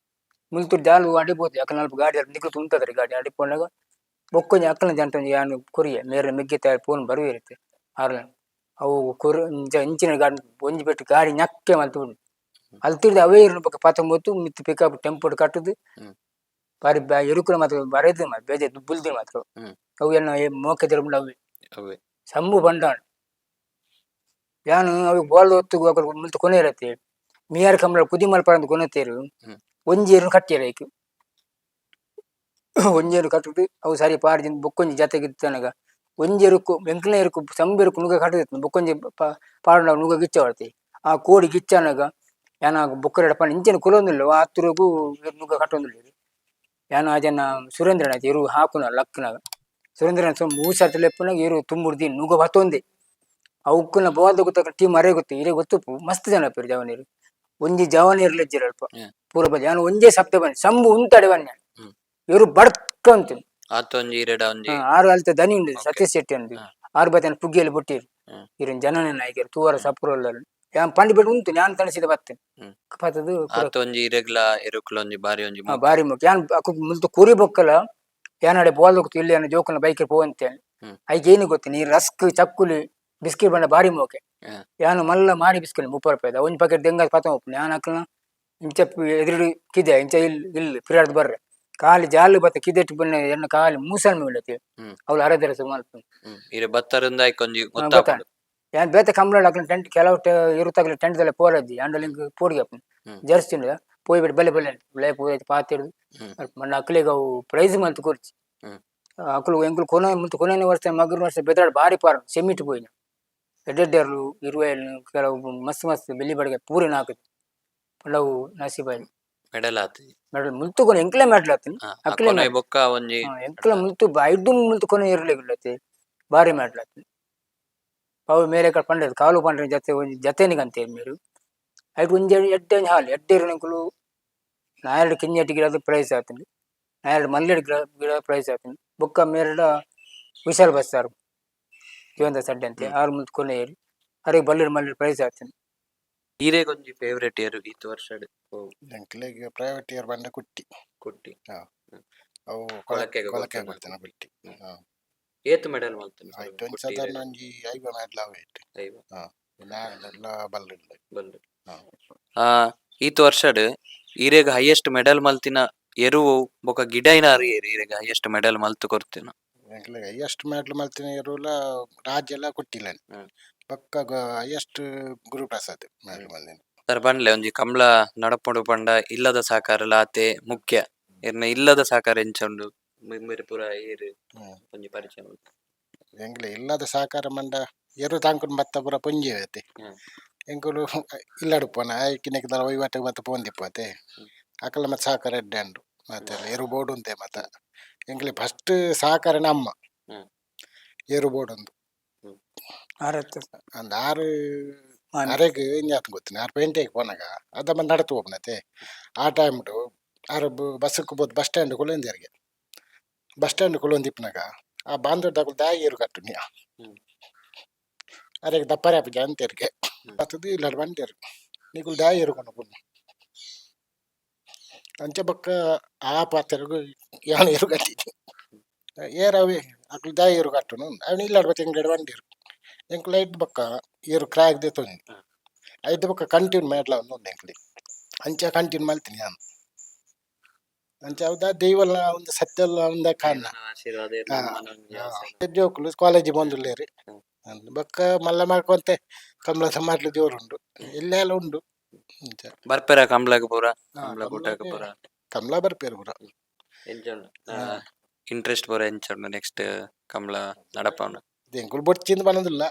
ಮುಲ್ತುರ್ ಜಾಲು ಅಡಿಪೋತು ಅಕಲ್ನ ಅಲ್ಪ ಗಾಡಿ ನಿಕ್ಲು ತುಂತದ್ರಿ ಗಾಡಿ ಅಡಿಪೋನಾಗ ಬೊಕ್ಕೊಂಜಿ ಅಕ್ಕನ ಜಂಟ ಒಂಜಿ ಯಾನ್ ಕೊರಿಯೆ ಮೇರೆ ಮೆಗ್ಗೆತ ಫೋನ್ ಬರುವಿರುತ್ತೆ ಆರ್ಲ ಅವು ಕೊರು ಇಂಚ ಇಂಚಿನ ಗಾಡಿ ಒಂಜಿ ಪೆಟ್ಟು ಗಾಡಿ ನಕ್ಕೆ ಮಲ್ತು ಉಂಡು ಅಲ್ತಿರ್ದು ಅವೇ ಇರು ಬೊಕ್ಕ ಪತ್ತೊಂಬತ್ತು ಮಿತ್ತು ಪಿಕಪ್ ಟೆಂಪೋಡ್ ಕಟ್ಟುದು. ಬಾರಿ ಎರುಕುಲ ಮಾತ್ರ ಬರೆದು ಮಾತ್ರ ಬೇಜಾರ್ ಬುಲ್ದಿ ಮಾತ್ರ. ಅವು ಎನ್ನ ಮೋಕೆ ತಿರುಂಡ ಅವೇ. ಅವೇ. ಸಂಬು ಬಂಡಾಣ್ ಯಾನು ಅವು ಬೋಲ್ ಹೊತ್ತು ಅಕುಲು ಮುಲ್ತು ಕೊನೆ ಇರತ್ತೆ ಮಿಯಾರ್ ಕಂಬಳ ಕುದಿ ಮಲ್ಪರಂದು ಕೊನೆತೇರು. ಒಂಜಿ ಎರು ಕಟ್ಟಿಯರ ಐಕ್ ಒಂಜಿ ಎರು ಕಟ್ಟುದು ಅವು ಸರಿ ಪಾಡ್ದಿನ ಬೊಕ್ಕೊಂಜಿ ಜತೆಗೆ ಇತ್ತನಗ ಒಂಜಿ ಎರುಕು ಎಂಕ್ಲ ಎರುಕು ಸಂಬು ಎರುಕು ನುಗ ಕಟ್ಟುದಿತ್ತು ಬೊಕ್ಕೊಂಜಿ ಪಾಡುನ ನುಗ ಗಿಚ್ಚ ಹೊಡ್ತಿ ಆ ಕೋಡಿ ಗಿಚ್ಚನಗ ಯಾನ ಬೊಕ್ಕರೆಡ ಪಂಡ ಇಂಚಿನ ಕುಲೊಂದುಲ್ಲ ಆತುರುಗು ನುಗ ಕಟ್ಟೊಂದುಲ್ಲ ಯಾನ ಆ ಜನ ಸುರೇಂದ್ರನ ಆಯ್ತು ಎರು ಹಾಕುನ ಲಕ್ಕನಾಗ ಸುರೇಂದ್ರನ ಮೂಸರ್ತಿ ಲೆಪ್ಪುನಾಗ ಎರು ತುಂಬುಡ್ದಿ ನುಗ ಬತ್ತೊಂದೆ ಅವುಕ್ಕನ ಬೋಲ್ದ ಗೊತ್ತ ಟೀಮ್ ಅರೆ ಗೊತ್ತು ಇರೇ ಗೊತ್ತುಪ್ಪು ಮಸ್ತ್ ಜನ ಪೇರು ಜವನೀರು ಒಂಜಿ ಜವನೀರು ಲೆಜ್ಜಿರ ಅಲ್ಪ ಪೂರ ಬಜಿ ಯಾನು ಒಂಜೇ ಶಬ್ದ ಬನ್ನಿ ಸಂಬು ಉಂತಾಡೆ ಬನ್ನಿ ಇವರು ಬಡ್ಕ ಅಂತೀನಿ. ಆತ ಒಂಜಿ ಇರೆಡ ಒಂಜಿ. ಆರು ಅಲ್ತ ದನಿ ಉಂಡು. ಸತೀಶ್ ಶೆಟ್ಟಿ ಅಂದು. ಆರು ಬತ್ತನ ಪುಗ್ಗಿಯಲ್ಲಿ ಬುಟ್ಟಿರು. ಇವ್ರನ್ ಜನನೇ ನಾಯಕರು ತೂವರ ಸಪುರಲ್ಲ ಯಾನ್ ಪಂಡಿ ಬಿಟ್ಟು ಉಂಟು ನಾನು ತಣಿಸಿದ ಬತ್ತೇನೆ ಪತ್ತದು. ಆತ ಒಂಜಿ ಇರೆಗ್ಲ ಎರುಕುಲ ಒಂಜಿ ಬಾರಿ ಒಂಜಿ ಬಾರಿ ಮುಖ್ಯ ಯಾನ್ ಅಕ್ಕು ಮುಲ್ತು ಕುರಿ ಬೊಕ್ಕಲ ಯಾನಡೆ ಬೋಲ್ ಹೋಗ್ತು ಇಲ್ಲಿ ಯಾನ ಜೋಕುನ ಬೈಕ್ ಪೋವಂತೆ. ಐಕ್ ಏನು ಗೊತ್ತು ನೀ ರಸ್ಕ್ ಚಕ್ಕುಲಿ ಬಿಸ್ಕಿಟ್ ಬಂಡ ಬಾರಿ ಮೋಕೆ. ಯಾನು ಮಲ್ಲ ಮಾರಿ ಬಿಸ್ಕಿಟ್ 30 ರೂಪಾಯಿದ ಒಂಜಿ ಪ್ಯಾಕೆಟ್ ದೆಂಗ ಪತ್ತ ಒಪ್ಪು ಯಾನ್ ಅಕ್ಲನ ಇಂಚ ಎದುರು ಕಿದೆ ಇಂಚ ಇಲ್ಲಿ ಇಲ್ಲಿ ಪಿರಾಡ್ದು ಬರ್ರೆ ಖಾಲಿ ಜಾಲು ಬತ್ತ ಕಿದೆಟ್ ಬನ್ನ ಎನ್ನ ಖಾಲಿ ಮೂಸಲ್ ಮೇಲತಿ. ಅವಳು ಅರೆದರಸ ಮಲ್ಪು. ಇರೆ ಬತ್ತರಿಂದ ಐಕ್ ಒಂಜಿ ಗೊತ್ತಾಂಡ್. ಗೊತ್ತಾಪುಂಡು. ಯಾನ್ ಬೇತೆ ಕಂಬಳ ಅಕ್ಲನ ಟೆಂಟ್ ಕೆಲವು ಇರುತ್ತಾಗಲಿ ಟೆಂಟ್ ದಲ್ಲ ಪೋರಜ್ಜಿ ಅಂಡಲಿಂಗ್ ಪೋಡಿಗೆ ಅಪ್ಪು. ಜರ್ಸಿ ಉಂಡು ಪೋಯಿ ಬಿಟ್ಟು ಬಲೆ ಬಲೆ ಲೇ ಪೋಯಿ ಪಾತಿರ್ದು. ಮಣ್ಣ ಅಕ್ಲೆಗ್ ಅವು ಪ್ರೈಸ್ ಮಲ್ತ್ ಕೊರ್ಚಿ. ಅಕುಲು ಎಂಕುಲು ಕೊನೆ ಮುಲ್ತು ಕೊನೆನೇ ವರ್ಷ ಮಗನ ವರ್ಷ ಬೆದರಾಡ್ ಬಾರಿ ಪಾರ್ ಸೆಮಿಟ್ ಪೋಯಿನ ಎಡ್ಡೆಡ್ಡೆರ್ಲು ಇರುವೆಲ್ ಕೆಲವು ಮಸ್ತ್ ಮಸ್ತ್ ಬೆಲ್ಲಿ ಬಡಿಗೆ ಪೂರಿನ ಹಾಕುದು ಪಂಡ ಅವು ನಸೀಬಾಯಿ. ಮೆಡಲ್ ಆತಿ. ಮೆಡಲ್ ಮುಲ್ತು ಕೊನೆ ಎಂಕ್ಲೆ ಮೆಡಲ್ ಆತಿನಿ. ಅಕ್ಲೆ ಕೊನೆ ಬೊಕ್ಕ ಒಂಜಿ. ಎಂಕ್ಲ ಮುಲ್ತು ಐದು ಮುಲ್ತು ಕೊನೆ ಇರ್ಲಿಕ್ಕೆ ಬಾರಿ ಮೆಡಲ್ ಆತಿನಿ ಅವು ಮೇರೆ ಕಡೆ ಪಂಡದು ಕಾಲು ಪಂಡ್ರೆ ಜತೆ ಒಂಜಿ ಜತೆನಿಗಂತೆ ಮೇರು ಐಟ್ ಒಂಜಿ ಎಡ್ಡೆ ಒಂಜಿ ಹಾಲು ಎಡ್ಡೆ ಎಂಕುಲು ನಾಯೆರಡು ಕಿಂಜೆಟ್ ಗಿಡದ ಪ್ರೈಸ್ ಆತುಂಡು ನಾಯೆರಡು ಮಲ್ಲೆಡ್ ಗಿಡ ಗಿಡ ಪ್ರೈಸ್ ಆತುಂಡು ಬೊಕ್ಕ ಮೇರೆಡ ವಿಶಾಲ್ ಬಸ್ಸಾರು ಜೀವಂತ ಸಡ್ಡೆ ಅಂತೆ ಆರು ಮುಲ್ತು ಕೊನೆ ಏರಿ ಅರೆಗ್ ಬಲ್ಲೆಡ್ ಮಲ್ಲೆಡ್ ಪ್ರೈಸ್ ಆತುಂಡು. ಈರೆಗ್ ಒಂಜಿ ಫೇವರೇಟ್ ಎರು ಈತ್ ವರ್ಷಡ್? ಎಂಕ್ಲೆಗ್ ಪ್ರೈವೇಟ್ ಇಯರ್ ಬಂಡ ಕುಟ್ಟಿ. ಕುಟ್ಟಿ. ಅವು ಕೊಳಕೆಗ್ ಕೊಳಕೆ ಕೊರ್ತುನ. ಕೊಡ್ತೇನೆ ಬಿಟ್ಟಿ. ಏತ್ ಮೆಡಲ್ ಮಲ್ತುನ? ಆಯ್ತು ಒಂಜಿ ಸಾಧಾರಣ ಒಂಜಿ 50 ಮೆಡಲ್ ಅವೆ ಇಟ್ಟು. ನಾನೆಲ್ಲ ಬಲ್ಲೆ. ಬಲ್ಲೆ. ಈತ್ ವರ್ಷಡ್ ಈರೆಗ್ ಹೈಯೆಸ್ಟ್ ಮೆಡಲ್ ಮಲ್ತಿನ ಎರುವು ಬೊಕ ಗಿಡೈನ ಅರಿಯೆರ್ ಈರೆಗ್ ಹೈಯೆಸ್ಟ್ ಮೆಡಲ್ ಮಲ್ತ್ ಕೊರ್ತಿನ? ಎಂಕ್ಲೆಗ್ ಹೈಯೆಸ್ಟ್ ಮೆಡಲ್ ಮಲ್ತಿನ ಎರುಲ ರಾಜ್ಯಲ ಕುಟ್ಟಿಲ. ಬೊಕ್ಕ ಹೈಯೆಸ್ಟ್ ಗುರುಪ್ರಸಾದ್ ಮೆಡಲ್ ಮಲ್ದಿನ. ಸರ್ ಪನ್ಲೆ ಒಂಜಿ ಕಂಬ್ಳ ನಡಪುಂಡು ಪಂಡ ಇಲ್ಲದ ಸಹಕಾರಲ ಆತೆ ಮುಖ್ಯ ಇರ್ನ ಇಲ್ಲದ ಸಹಕಾರ ಎಂಚ ಉಂಡು ಮಿರ್ ಪೂರ ಏರ್ ಒಂಜಿ ಪರಿಚಯ ಮಲ್ತ್. ಎಂಕ್ಲೆ ಇಲ್ಲದ ಸಹಕಾರ ಮಂಡ ಎರು ತಾಂಕುನ್ ಬತ್ತ ಪೂರ ಪೊಂಜಿ ಐತೆ. ಎಂಕುಲು ಇಲ್ಲಡುಪ್ಪನ ಆಯ್ಕಿನಕ್ಕೆ ದಲ ವಹಿವಾಟು ಮತ್ತೆ ಪೋಂದಿಪ್ಪತೆ ಅಕಲ ಮತ್ತೆ ಸಹಕಾರ ಎಡ್ಡೆ ಉಂಡು ಮತ್ತೆ ಎರು ಬೋರ್ಡ್ ಉಂತೆ ಮತ್ತೆ ಎಂಕ್ಲೆ ಫಸ್ಟ್ ಸಹಕಾರ ನಮ್ಮ ಏರು ಬೋರ್ಡ್ ಒಂದು ಆರತ್ತು ಅಂದ್ ಆರು ಮಾಮಿ. ಅರೆಗ್ ಇಂಜಾತ್ ಗೊತ್ತಿನ ಆರು ಪೇಂಟೆಗೆ ಪೋನಾಗ ಅದ ಬಂದು ನಡತು ಹೋಗ್ನತೆ ಆ ಟೈಮ್ ಆರು ಬಸ್ಸಕ್ಕೆ ಬೋದು ಬಸ್ ಸ್ಟ್ಯಾಂಡ್ ಕುಲೊಂದಿರಿಗೆ ಬಸ್ ಸ್ಟ್ಯಾಂಡ್ ಕುಲೊಂದಿಪ್ಪನಾಗ ಆ ಬಾಂಧವ್ದಕ್ಕಲು ದಾಯಿ ಏರು ಕಟ್ಟುನಿ ಅರೆಗ್ ದಪ್ಪರೆ ಆಪುಜ ಅಂತೆರ್ಗೆ ಬತ್ತದು ಇಲ್ಲ ಬಂಟೇರು ನಿಕುಲು ದಾಯಿ ಏರು ಕೊಂಡು ಅಂಚ ಬೊಕ್ಕ ಆ ಪಾತೆರಗು ಯಾನ್ ಏರು ಕಟ್ಟಿನಿ ಏರವೆ ಅಕ್ಲು ದಾಯಿ ಏರು ಕಟ್ಟುನು ಅವನು ಇಲ್ಲ ಬತ್ತೆ ಎಂಗ್ಲೆಡ್ ಬಂಡೇರು ಎಂಕ್ಲು ಐಟ್ ಬೊಕ್ಕ ಏರು ಕ್ರಾಕ್ ದೆತ್ತೊಂದು ಐದು ಬೊಕ್ಕ ಕಂಟಿನ್ಯೂ ಮಾಡ್ಲ ಒಂದು ಎಂಕ್ಲಿ ಅಂಚ ಕಂಟಿನ್ಯೂ ಮಲ್ತೀನಿ ನಾನು ಅಂಚ ಹೌದಾ ದೈವಲ್ಲ ಒಂದು ಸತ್ಯಲ್ಲ ಒಂದ ಕಾರಣ ಆಶೀರ್ವಾದ ಹಾ. ಜೋಕುಲು ಕಾಲೇಜ್ ಬಂದುಲ್ಲೇರಿ ಬೊಕ್ಕ ಮಲ್ಲ ಮಾಡ್ಕೊಂತೆ ಕಮಲ ಸಮಾರ್ಲು ಜೋರುಂಡು ಇಲ್ಲೆಲ್ಲ ಉಂಡು ಅಂಚ ಬರ್ಪೆರ ಕಂಬ್ಳಗ್ ಪೂರ ಹಾ, ಕಂಬ್ಳ ಕೂಟಕ್ ಪೂರ ಕಮಲ ಬರ್ಪೇರು ಪೂರ ಎಂಚ ಇಂಟ್ರೆಸ್ಟ್ ಪೂರ ಎಂಚ ಉಂಡು ನೆಕ್ಸ್ಟ್ ಕಂಬ್ಳ ನಡಪವನ ಎಂಕುಲು ಬೊಡ್ಚಿಂದ ಬನ್ನದಿಲ್ಲ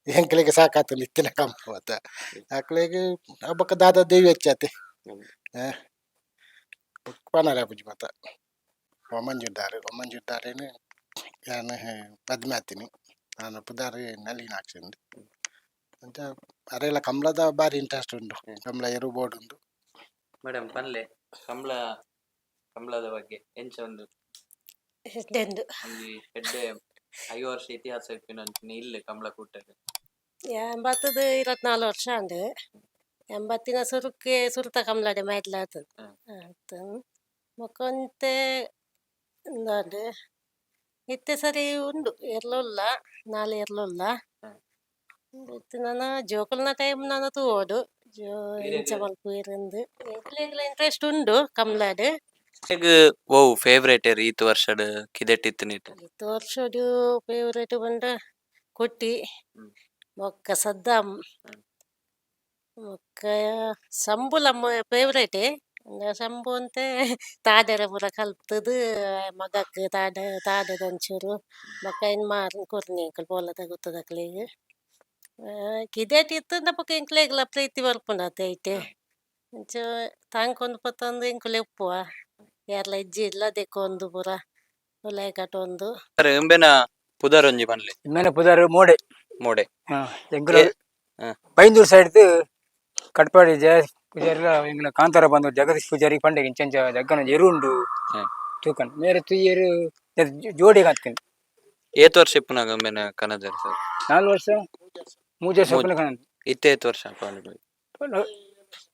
ಎಂಕಲಿಗೆ ಸಾಕಾತು ಇತ್ತಿನ ಕಮಲ ಮತ್ತ ಅಕ್ಲೆಗ್ ಬೊಕ್ಕ ದಾದ ದೇವಿ ಹೆಚ್ಚಾತೆ ಪನರ ಪೂಜೆ ಮತ್ತ ಒಮ್ಮಂಜಿದ್ದಾರೆ ಒಮ್ಮಂಜಿದ್ದಾರೇನು ನಾನು ಪದ್ಮೆ ಆತೀನಿ ನಾನು ಪುದಾರ್ ನಲಿನ ಹಾಕ್ಸಿಂದು ಅಂತ ಅರೆಲ್ಲ ಕಮಲದ ಬಾರಿ ಇಂಟ್ರೆಸ್ಟ್ ಉಂಟು ಕಮಲ ಎರು ಬೋರ್ಡ್ ಉಂಟು ಮೇಡಮ್ ಪನ್ಲೆ ಕಂಬ್ಳ ಕಂಬ್ಳದ ಬಗ್ಗೆ ಎಂಚ ಒಂದು ಎಡ್ಡೆಂದು ಒಂಜಿ ಎಡ್ಡೆ ಐದು ವರ್ಷ ಇತಿಹಾಸ ಇಪ್ಪಿನ ಅಂಚಿನ ಇಲ್ಲ ಕಂಬ್ಳ ಕೂಟಗ್ ಎಂಬತ್ತದು 24 ವರ್ಷ ಅಂಡು ಎಂಬತ್ತಿನ ಸುರುಕ್ಕೆ ಸುರುತ ಕಮಲಾಡೆ ಮೈದ್ಲಾತನ್ ಆತನ್ ಬೊಕೊಂತೆ ಉಂದಾಂಡ್ ಇತ್ತೆ ಸರಿ ಉಂಡು ಎರ್ಲುಲ್ಲ ನಾಳೆ ಎರ್ಲುಲ್ಲ ಇತ್ತೆ ನನ ಜೋಕುಲ್ನ ಟೈಮ್ ನನ ತೂವೊಡು ಜೋ ಎಂಚ ಮಲ್ಪುವೆರಿಂದ್ ಎಂಕ್ಲೆಗ್ಲ ಇಂಟ್ರೆಸ್ಟ್ ಉಂಡು ಕಮ್ಲಾಡ್ ಓ ಫೇವರೇಟ್ ಈತ್ ವರ್ಷಡ್ ಕಿದೆಟ್ ಇತ್ತಿನಿಟ್ ಇತ್ತೆ ವರ್ಷಡು ಫೇವರೇಟ್ ಪಂಡ ಕೊಟ್ಟಿ ಬೊಕ್ಕ ಸದ್ದಾಂ ಬೊಕ್ಕ ಸಂಬುಲ ಫೇವರೇಟ್ ಶಂಭು ಅಂತೆ ತಾಡೆರ ಪೂರ ಕಲ್ತುದು ಮಗಕ್ ತಾಡೆ ತಾಡೆದ ಒಂಚೂರು ಬೊಕ್ಕ ಐನ್ ಮಾರ್ ಕೊರ್ನಿ ಎಂಕುಲು ಪೋಲದ ಗುತ್ತದಕ್ಲೆಗ್ ಕಿದೆಟ್ ಇತ್ತುಂಡ ಬೊಕ ಎಂಕ್ಲೆಗ್ಲ ಪ್ರೀತಿ ಬರ್ಪುಂಡು ಅತೆ ಐಟ್ ಅಂಚ ತಾಂಕೊಂದು ಪತ್ತೊಂದು ಎಂಕುಲು ಉಪ್ಪುವ ಏರ್ಲ ಇಜ್ಜಿ ಇಲ್ಲ ದೆಕ್ಕೊಂದು ಪೂರ ಉಲಾಯಿ ಕಟೊಂದು ಸರ್ ಇಂಬೆನ ಪುದರ್ ಒಂಜಿ ಪನ್ಲೆ ಇಮ್ಮೆನ ಪುದರ್ ಮೋಡೆ ಮೋಡೆ ಎಂಕುಲು ಹಾ. ಬೈಂದೂರು ಸೈಡ್ ಕಟ್ಪಾಡಿ ಜಯ ಪೂಜಾರಿಲ ಎಂಗ್ಲ ಕಾಂತಾರ ಬಂದು ಜಗದೀಶ್ ಪೂಜಾರಿ ಪಂಡೆ ಇಂಚಂಚ ಜಗ್ಗನ ಎರು ಉಂಡು ತೂಕನ್ ಮೇರೆ ತುಯ್ಯರು ಜೋಡಿ ಹಾಕ್ತೀನಿ ಏತ್ ವರ್ಷ ಇಪ್ಪುನಾಗ ಇಂಬೆನ ಕನದರ್ ಸರ್ 4 ವರ್ಷ ಮೂಜೆ ಸ್ವಪ್ನ ಕಣನ್ ಇತ್ತೆ ಏತ್ ವರ್ಷ ಅಪ್ಪ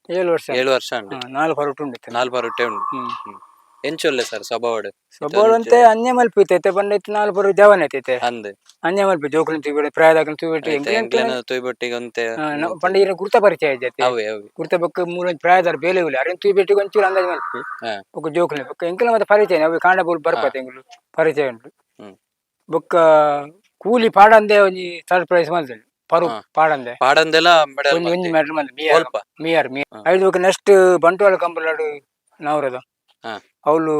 7 ವರ್ಷ 7 ವರ್ಷ ಉಂಡು 4 ಹೊರಟು ಉಂಡು ನಾಲ್ ಪರುಟೆ ಉಂಡು ಎಂಚೊಲ್ಲೆ ಸರ್ ಸ್ವಭಾವಡ್ ಸ್ವಭಾವ ಅನ್ಯ ಮಲ್ಪು ಇತ್ತೈತೆ ಬಂದೈತೆ 4 ಪರು ಜವನ್ ಐತೈತೆ ಅಂದ್ ಅನ್ಯ ಮಲ್ಪು ಜೋಕುಲು ತೂಬಿಡೆ ಪ್ರಾಯದಾಕಲು ತೂಬಿಟ್ಟು ಎಂಕ್ಲೆನ ತೊಯ್ಬೊಟ್ಟಿಗೆ ಒಂತೆ ಪಂಡ ಈರ ಗುರ್ತ ಪರಿಚಯ ಐತೆ ಅವೇ ಅವೇ ಗುರ್ತ ಬೊಕ್ಕ ಮೂಲ ಪ್ರಾಯದಾರ ಬೇಲೆ ಇಲ್ಲ ಅರಿನ್ ತೂಬಿಟ್ಟಿಗೆ ಒಂಚೂರು ಅಂದಾಜು ಮಲ್ಪು ಬೊಕ್ಕ ಜೋಕುಲು ಬೊಕ್ಕ ಎಂಕಲ ಮತ್ತೆ ಪರಿಚಯ ಅವು ಕಾಂಡ ಬೋಲ್ ಬರ್ಪತೆ ಎಂಕುಲು ಪರಿಚಯ ಉಂಟು ಬೊಕ್ಕ ಕೂಲಿ ಪಾಡಂದೆ ಒಂಜಿ ಥರ್ಡ್ ಪ್ರೈಸ್ ಮಲ್ತೇನೆ ಪರು ಪಾಡಂದೆ ಪಾಡಂದೆಲ್ಲ ಮೆಡಲ್ ಒಂಜಿ ಒಂಜಿ ಮೆಡಲ್ ಮಲ್ತೆ ಮೀಯಾರ್ ಮೀಯಾರ್ ಮೀ ಹಾ. ಐದು ಬೊಕ್ಕ ನೆಕ್ಸ್ಟ್ ಬಂಟ್ವಾಳ ಕಂಬಲಾಡು ನವರದ ಅವಳು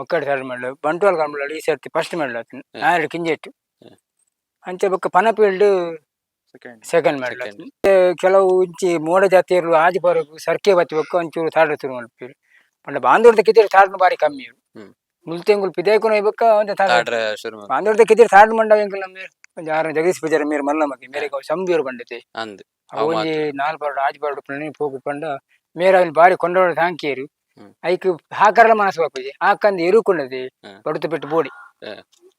ಒಕ್ಕಡೆ ಥರ್ಡ್ ಮೆಡಲ್ ಬಂಟ್ವಾಳ ಕಂಬಲಾಡು ಈ ಸರ್ತಿ ಫಸ್ಟ್ ಮೆಡಲ್ ಆತು ನಾಲ್ಕು ಕಿಂಜೆಟ್ಟು ಅಂಚೆ ಬೊಕ್ಕ ಪನಪೀಲ್ಡ್ second medal Second. ಆತು ಕೆಲವು ಇಂಚಿ ಮೋಡ ಜಾತಿಯರು ಆಜಿ ಬರಕು ಸರ್ಕೆ ಬತ್ತಿಬೇಕು ಒಂಚೂರು ಥರ್ಡ್ ಶುರು ಮಲ್ಪೀರು ಪಂಡ ಬಾಂದೂರ್ದ ಕಿದಿರು ಥರ್ಡ್ ಬಾರಿ ಕಮ್ಮಿ ಮುಲ್ತೆಂಗುಲ್ ಪಿದೇಕುನ ಬೊಕ್ಕ ಒಂದು ಥರ್ಡ್ ತಾಡ್ರ ಶುರು ಮಲ್ಪು. ಬಾಂದೂರ್ದ ಕಿದಿರು ಥರ್ಡ್ ಮಂಡ ಎಂಕುಲ್ ನಮ್ಮ ಒಂಜಿ ಆರು ಜಗದೀಶ್ ಪೂಜಾರಿ ಮೇರ್ ಮಲ್ಲ ಮಗಿ ಮೇರೆ ಸಂಬೀರು ಬಂಡತೆ ಅಂದ್ ಅವು ಒಂಜಿ ನಾಲ್ ಪರಡು ಆಜಿ ಪರಡು ಪಂಡ ಪೋಗು ಪಂಡ ಮೇರ ಅವನ್ ಬಾರಿ ಕೊಂಡೋಡ ತಾಂಕಿಯರು ಐಕ್ ಹಾಕರಲ ಮನಸ್ಸು ಬಾಪುಜಿ ಹಾಕಂದ್ ಎರುಕೊಂಡದೆ ಬಡುತು ಪೆಟ್ಟು ಬೋಡಿ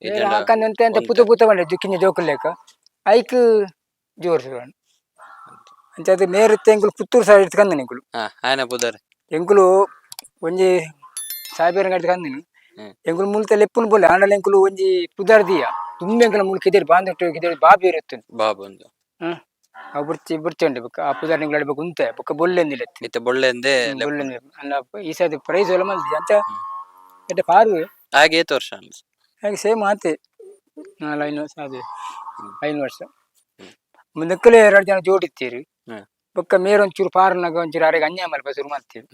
ಇಜ್ಜಂಡ ಹಾಕಂದ್ ಅಂತೆ ಅಂತ ಪುತ ಪುತ ಬಂಡೆ ಜುಕ್ಕಿನ ಜೋಕುಲ್ ಲೆಕ್ಕ ಐಕ್ ಜೋರ್ ಶುರು ಅಂಚ ಅದು ಮೇರು ಎಂಕುಲು ಪುತ್ತೂರು ಸೈಡ್ ಕಂದನಿ ಎಂಕುಲು ಆಯನ ಪುದರ್ ಎಂಕುಲು ಒಂಜಿ ಸಾಯ್ಬೇರ ಗಡ್ಡೆ ಕಂದಿನಿ ಎಂಕುಲು ಮುಲ್ತ ಲೆಪ್ಪುನು ಬೋಲೆ ಆಂಡಲ ಎಂಕುಲು ಒಂಜಿ ಪುದರ್ ದಿಯ ತುಂಬ ಎಂಕುಲ ಮುಲ್ ಕಿದೇರಿ ಬಾಂದೊಟ್ಟು ಕಿದೇರಿ ಬಾಬಿ ಇರುತ್ತುಂಡು ಬಾಬು ಒಂದು ಅವು ಬುಡ್ಚಿ ಬುಡ್ಚಿ ಉಂಟು ಬೊಕ್ಕ ಆ ಪುದರ್ ನಿಂಗ್ಳು ಆಡ್ಬೇಕು ಉಂತೆ ಬೊಕ್ಕ ಬೊಲ್ಲೆಂದಿಲ್ಲ ಇತ್ತೆ ಬೊಳ್ಳೆಂದೆ ಬೊಲ್ಲೆಂದಿಲ್ಲ ಅಲ್ಲ ಈ ಸತಿ ಪ್ರೈಸ್ ಎಲ್ಲ ಮಲ್ತಿ ಅಂಚ ಎಡ್ಡೆ ಪಾರುವೆ ಹಾಗೆ ಏತ್ ವರ್ಷ ಅನ್ಸ ಹಾಗೆ ಸೇಮ್ ಆತೆ ನಾಲ್ ಐದು ವರ್ಷ ಅದೇ 5 ವರ್ಷ ಮುಂದಕ್ಕಲೇ ಎರಡು ಜನ ಜೋಡಿತ್ತೀರಿ ಬೊಕ್ಕ ಮೇರೊಂಚೂರು ಪಾರ್ನಾಗ ಒಂಚೂರು ಅರೆಗೆ ಅನ್ಯಾಯ ಮಲ್ಪ ಶುರು ಮಾಡ್ತೀವಿ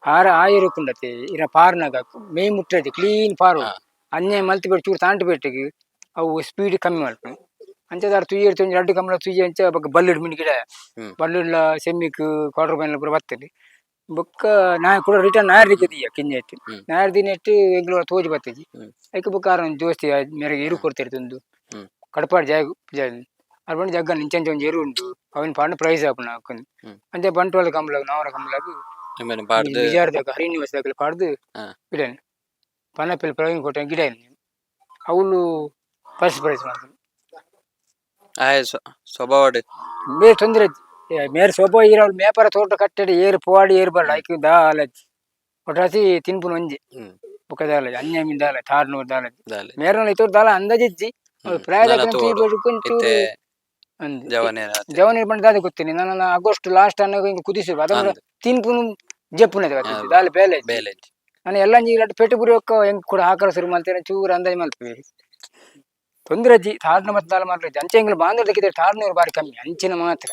ಆರ ಆಯಿರು ಕುಂಡತೆ ಇರ ಪಾರ್ನಾಗ ಮೇ ಮುಟ್ಟದೆ ಕ್ಲೀನ್ ಪಾರು ಅನ್ಯಾಯ ಮಲ್ತಿ ಬಿಟ್ಟು ಚೂರು ತಾಂಟು ಬಿಟ್ಟಿಗೆ ಅವು ಸ್ಪೀಡ್ ಕಮ್ಮಿ ಮಲ್ಪು ಅಂಚದಾರ್ ತುಯ್ಯರ್ ಒಂಜಿ ರಡ್ಡ್ ಕಂಬಳ ತುಯ್ಯ ಅಂಚ ಬೊಕ್ಕ ಬಲ್ಲಿಡ್ ಮಿನಿ ಗಿಡ. ಬಲ್ಲಿಡ್ಲ ಸೆಮ್ಮಿಕ್ ಕ್ವಾರ್ಟರ್ ಫೈನಲ್ ಪೂರ ಬತ್ತುಂಡು. ಬೊಕ್ಕ ನಾ ಕೂಡ ರಿಟರ್ನ್ ನಾಯರ್ದಿಕ್ಕೆ ದೀಯ ಕಿಂಜೆಟ್. ನಾಯರ್ ದಿನೆಟ್ ಎಂಕ್ಲ ತೋಜಿ ಬತ್ತಿಜಿ. ಐಕ್ ಬೊಕ್ಕ ಆರ್ ಒಂಜಿ ದೋಸ್ತಿ ಮೇರೆಗೆ ಎರು ಕೊರ್ತೆರ್ ತುಂದು. ಕಡಪಾಡ್ ಜಾಗ ಜಾಗ ಅಲ್ಪ ಜಗ್ಗನ್ ಇಂಚ ಒಂಜಿ ಎರು ಉಂಡು ಅವೆನ್ ಪಾಡ್ನ ಪ್ರೈಸ್ ಆಪುನ ಅಕ್ಕಂದು. ಅಂಚ ಬಂಟ್ವಾಳ ಕಂಬಳಗ್ ನವರ ಕಂಬಳಗ್ ನಿಮ್ಮನ್ನು ಪಾಡ್ದು ಬಿಜಾರದಾಗ ಹರಿನಿವಾಸದಾಗ ಪಾಡ್ದು ಗಿಡ ಪನಪಿಲ್ ಪ್ರವೀಣ್ ಕೋಟೆ ಗಿಡ ಅವಳು ಫಸ್ಟ್ ಪ್ರೈಸ್ ಮಾಡ್ತಾರೆ. ಆಯ್ ಸ್ವಭಾವಡ್ ಬೇರೆ ತೊಂದರೆ ಮೇರೆ ಸೊಬ ಈರ ಅವಳು ಮೇಪರ ತೋಟ ಕಟ್ಟಡಿ ಏರು ಪೋವಾಡಿ ಏರು ಬರಲ್ಲ ಐಕ್ ದಾಲಜ್ ಒಟ್ರಾಸಿ ತಿನ್ಪುನ ಒಂಜಿ. ಬೊಕ್ಕ ದಾಲಜ್ ಅನ್ಯಮಿನ್ ದಾಲ ತಾರ್ನೂರು ದಾಲಜ್ ದಾಲೆ ಮೇರನ ಇತ್ತೋರು ದಾಲ ಅಂದಾಜಿಜ್ಜಿ ಅವ್ಳು ಪ್ರಾಯದ ನನ ತೋಡು. ಇತ್ತೆ ಅಂದ್ ಜವನೇರ ಜವನ ಪಂಡ ದಾದ ಗೊತ್ತಿನಿ ನಾನು ಆಗಸ್ಟ್ ಲಾಸ್ಟ್ ಅನ್ನಗ ಹಿಂಗ ಕುದಿಸುವ ಅದನ್ನ ತಿನ್ಪುನು ಜಪ್ಪುನ ದಾಲ ಬೇಲೆ ಬೇಲೆ. ನಾನು ಎಲ್ಲ ನೀರು ಪೆಟ್ಟು ಬುರಿಯೋಕ್ಕ ಹೆಂಗ್ ಕೂಡ ಹಾಕಲು ಶುರು ಮಾಡ್ತೇನೆ ಚೂರು ಅಂದಾಜು ಮಲ್ಪೇರಿ ತೊಂದರೆ ಅಜ್ಜಿ ತಾರ್ನ ಮತ್ತೆ ದಾಲ ಮಾಡ್ರಿ ಅಂಚೆ ಎಂಗ್ಲು ಬಾಂಧವ್ಯ ತಾರ್ನೂರು ಬಾರಿ ಕಮ್ಮಿ ಅಂಚಿನ ಮಾತ್ರ.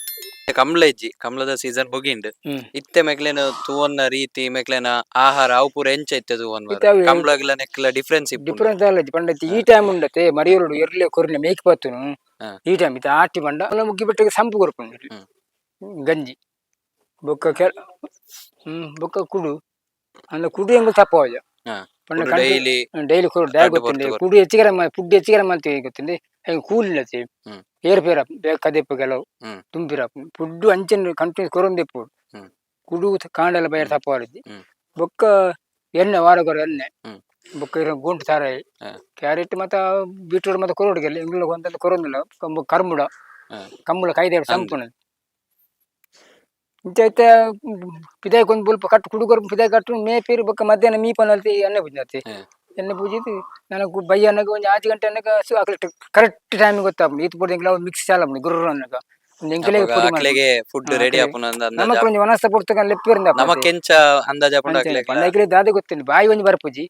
ಕಮ್ಲ ಇಜ್ಜಿ, ಕಮ್ಲದ ಸೀಸನ್ ಮುಗಿಂಡ್. ಇತ್ತೆ ಮೆಕ್ಲೆನ ತೂವನ್ನ ರೀತಿ ಮೆಕ್ಲೆನ ಆಹಾರ ಅವು ಪೂರ ಎಂಚ ಇತ್ತೆ ತೂವನ್ ಇತ್ತೆ ಅವು ಕಮ್ಲಗ್ಲ ನೆಕ್ಲ ಡಿಫ್ರೆನ್ಸ್ ಇಪ್ಪು. ಡಿಫರೆನ್ಸ್ ದಾಲ ಪಂಡ ಈ ಟೈಮ್ ಉಂಡತೆ ಮರಿಯೋರುಡು ಎರ್ಲೆ ಕೊರಿನ ಮೇಕ್ ಪತ್ತುನು. ಈ ಟೈಮ್ ಇತ್ತೆ ಆಟಿ ಪಂಡ ಅಲ್ಲ ಮುಗ್ಗಿ ಬಿಟ್ಟಿಗೆ ಸಂಪು ಕೊರ್ಪುಂಡು. ಗಂಜಿ ಬೊಕ್ಕ ಕೆಲ ಬೊಕ್ಕ ಕುಡು ಅಂದ ಕುಡು ಎಂಗ್ ತಪ್ಪವಾಜ ಪಂಡ ಡೈಲಿ ಡೈಲಿ ಕುಡು ಡೈ ರಡ್ಡ್ ಗೊತ್ತುಂಡು ಪೊರ್ತು. ಕುಡು ಹೆಚ್ಚಿಗೆ ಫುಡ್ ಹೆಚ್ಚಿಗೆ ಮಲ್ತೀವಿ ಗೊತ್ತುಂಡು ಹೆಂಗ್ ಕೂಲಿನತೆ ಏರ್ಪೇರ ಕದೆಪ್ಪು ಕೆಲವು ತುಂಬಿರ ಫುಡ್ ಅಂಚನೆ ಕಂಟಿನ್ಯೂಸ್ ಕೊರೊಂದಿಪ್ಪು. ಕುಡು ಕಾಂಡಲ ಬೈರ್ ತಪ್ಪವಾರಜ್ಜಿ. ಬೊಕ್ಕ ಎಣ್ಣೆ ವಾರಗೊರ ಎಣ್ಣೆ. ಬೊಕ್ಕ ಇರ ಗುಂಟು ತಾರಾಯಿ ಕ್ಯಾರೆಟ್ ಮತ್ತೆ ಬೀಟ್ರೂಟ್ ಮತ್ತೆ ಕೊರೋಡಿಗೆಲ್ಲ ಇಂಗ್ಲ ಒಂದೆಲ್ಲ ಕೊರೊಂದಿಲ್ಲ ಕಂಬ ಕರ್ಮುಡ ಕಂಬಳ ಕೈದೇಡು ಸಂಪುಣ ಇಂಚ ಐತೆ ಪಿದಾಯ್ಕ್ ಒಂದು ಬುಲ್ಪ ಕಟ್ಟು ಕುಡುಗೊರ್ ಪಿದಾಯ್ ಕಟ್ಟು ಮೇಪೀರು ಬೊಕ್ಕ ಮಧ್ಯಾಹ್ನ ಮೀಪನಲ್ತಿ ಎಣ್ಣೆ ಪೂಜೆ ಎಣ್ಣೆ ಪೂಜಿದ್ ನನಗೆ ಬಯ್ಯ ಅನ್ನಗ ಒಂಜಿ ಆಜಿ ಗಂಟೆ ಅನ್ನಗ ಕರೆಕ್ಟ್ ಟೈಮ್ ಗೊತ್ತಾಪುಂಡು ಈತ್ ಪೂರ ಎಂಕ್ಲ ಮಿಕ್ಸ್ ಚಾಲಪುಂಡು ಗುರ್ರ ಅನ್ನಗ ಒಂದು ಎಂಕ್ಲೆ ಪೊಡಿ ಮಲ್ಪುಂಡು. ಅಕ್ಲೆಗೆ ಫುಡ್ ರೆಡಿ ಆಪುನ ಅಂದಾಜ್ ನಮಕ್ ಒಂಜಿ ವನಸ್ತ ಪುರ್ತಕ ಲೆಪ್ಪಿರಿಂದ ನಮಕೆಂಚ ಅಂದಾಜ್ ಆಪುಂಡು ಅಕ್ಲೆಗ್ಲ. ಪಂಡ ದಾದ ಗೊತ್ತಿಲ್ಲ ಬಾಯಿ ಒಂಜಿ ಬರ್ಪುಜಿ.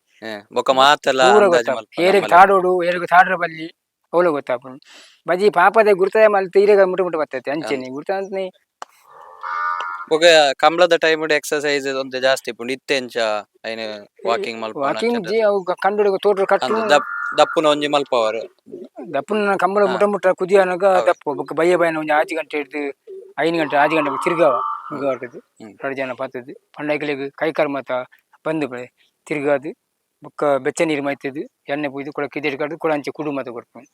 ಬೊಕ್ಕ ಮಾತೆಲ್ಲ ಪೂರ ಅಂದಾಜ್ ಗೊತ್ತಾಪುಂಡು ಮಲ್ಪುನ ಏರೆಗ್ ನಮ್ಮಲೆ. ತಾಡೋಡು ಏರೆಗ್ ತಾಡ್ರ ಬಲ್ಲಿ ಅವಳು ಗೊತ್ತಾಪುಂಡು ಬಜಿ ಪಾಪದ ಗುರ್ತದ ಮಲ್ತ್ ಈರೆಗ ಮುಟ್ಟು ಮುಟ್ಟು ಬರ್ತೈತೆ ಅಂಚೆನೆ ಗುರ್ತ ಅಂತನೆ. ಬೊಕ ಕಂಬ್ಳದ ಟೈಮ್ ಎಕ್ಸರ್ಸೈಸ್ ಒಂತೆ ಜಾಸ್ತಿ ಇಪ್ಪುಂಡು ಇತ್ತೆ ಎಂಚ ಐನ್ ವಾಕಿಂಗ್ ಮಲ್ಪುನ ವಾಕಿಂಗ್ ಅಂಚ ಜಿ ಅವು ಕಂಡುಡಿಗ ತೋಟ ಕಟ್ಟು ದಪ್ಪುನ ಒಂಜಿ ಮಲ್ಪವರು. ದಪ್ಪನ ಕಂಬಳ ಮುಟ್ಟ ಮುಟ್ಟ ಕುದಿಯನಗ ದಪ್ಪು ಬೊಕ್ಕ ಬಯ್ಯ ಬಯ್ಯನ ಒಂಜಿ ಆಜಿ ಗಂಟೆ ಹಿಡ್ದು 5 ಗಂಟೆ ಆಜಿ ಗಂಟೆ ತಿರ್ಗಾವ ತಿರ್ಗಾವ ಎರಡು ಜನ ಪಾತದ್ದು ಪಂಡೈಕಲಿಗೆ ಕೈ ಕಾಲು ಮಾತ ಬಂದು ಬಳೆ ತಿರ್ಗಾದು ಬೊಕ್ಕ ಬೆಚ್ಚ ನೀರು ಮೈತದ್ದು ಎಣ್ಣೆ ಪೂಜೆ ಕೊಡ ಕಿದೆಡ್ ಕಡ್ದು ಕೊಡ ಅಂಚೆ ಕುಡು ಮಾತ ಕೊಡ್ಪುಂಡು.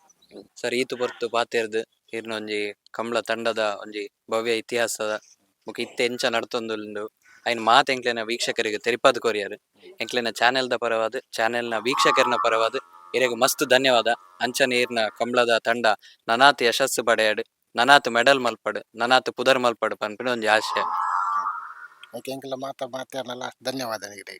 ಸರ್ ಈತು ಪೊರ್ತು ಪಾತೆರ್ದ್ ಇರ್ನ ಒಂಜಿ ಕಂಬ್ಳ ತಂಡದ ಒಂಜಿ ಭವ್ಯ ಇತಿಹಾಸದ ಬೊಕ ಇತ್ತೆ ಎಂಚ ನಡತೊಂದುಂಡು ಐನ್ ಮಾತ ಎಂಕ್ಲೆನ ವೀಕ್ಷಕರಿಗೆ ತೆರಿಪಾದ್ ಕೊರಿಯರ್ ಎಂಕ್ಲೆನ ಚಾನೆಲ್ ದ ಪರವಾದ್ ಚಾನೆಲ್ ನ ವೀಕ್ಷಕರನ ಪರವಾದ್ ಇರೆಗ್ ಮಸ್ತ್ ಧನ್ಯವಾದ. ಅಂಚನೆ ಇರ್ನ ಕಂಬ್ಳದ ತಂಡ ನನಾತ್ ಯಶಸ್ಸು ಪಡೆಯಡ್, ನನಾತ್ ಮೆಡಲ್ ಮಲ್ಪಡ್, ನನಾತ್ ಪುದರ್ ಮಲ್ಪಡ್ ಪನ್ಪಿನ ಒಂಜಿ ಆಶಯ. ಓಕೆ ಎಂಕಲ್ಲ ಮಾತ ಮಾತಾಡಲ್ಲ ಧನ್ಯವಾದ ನಿಮಗೆ.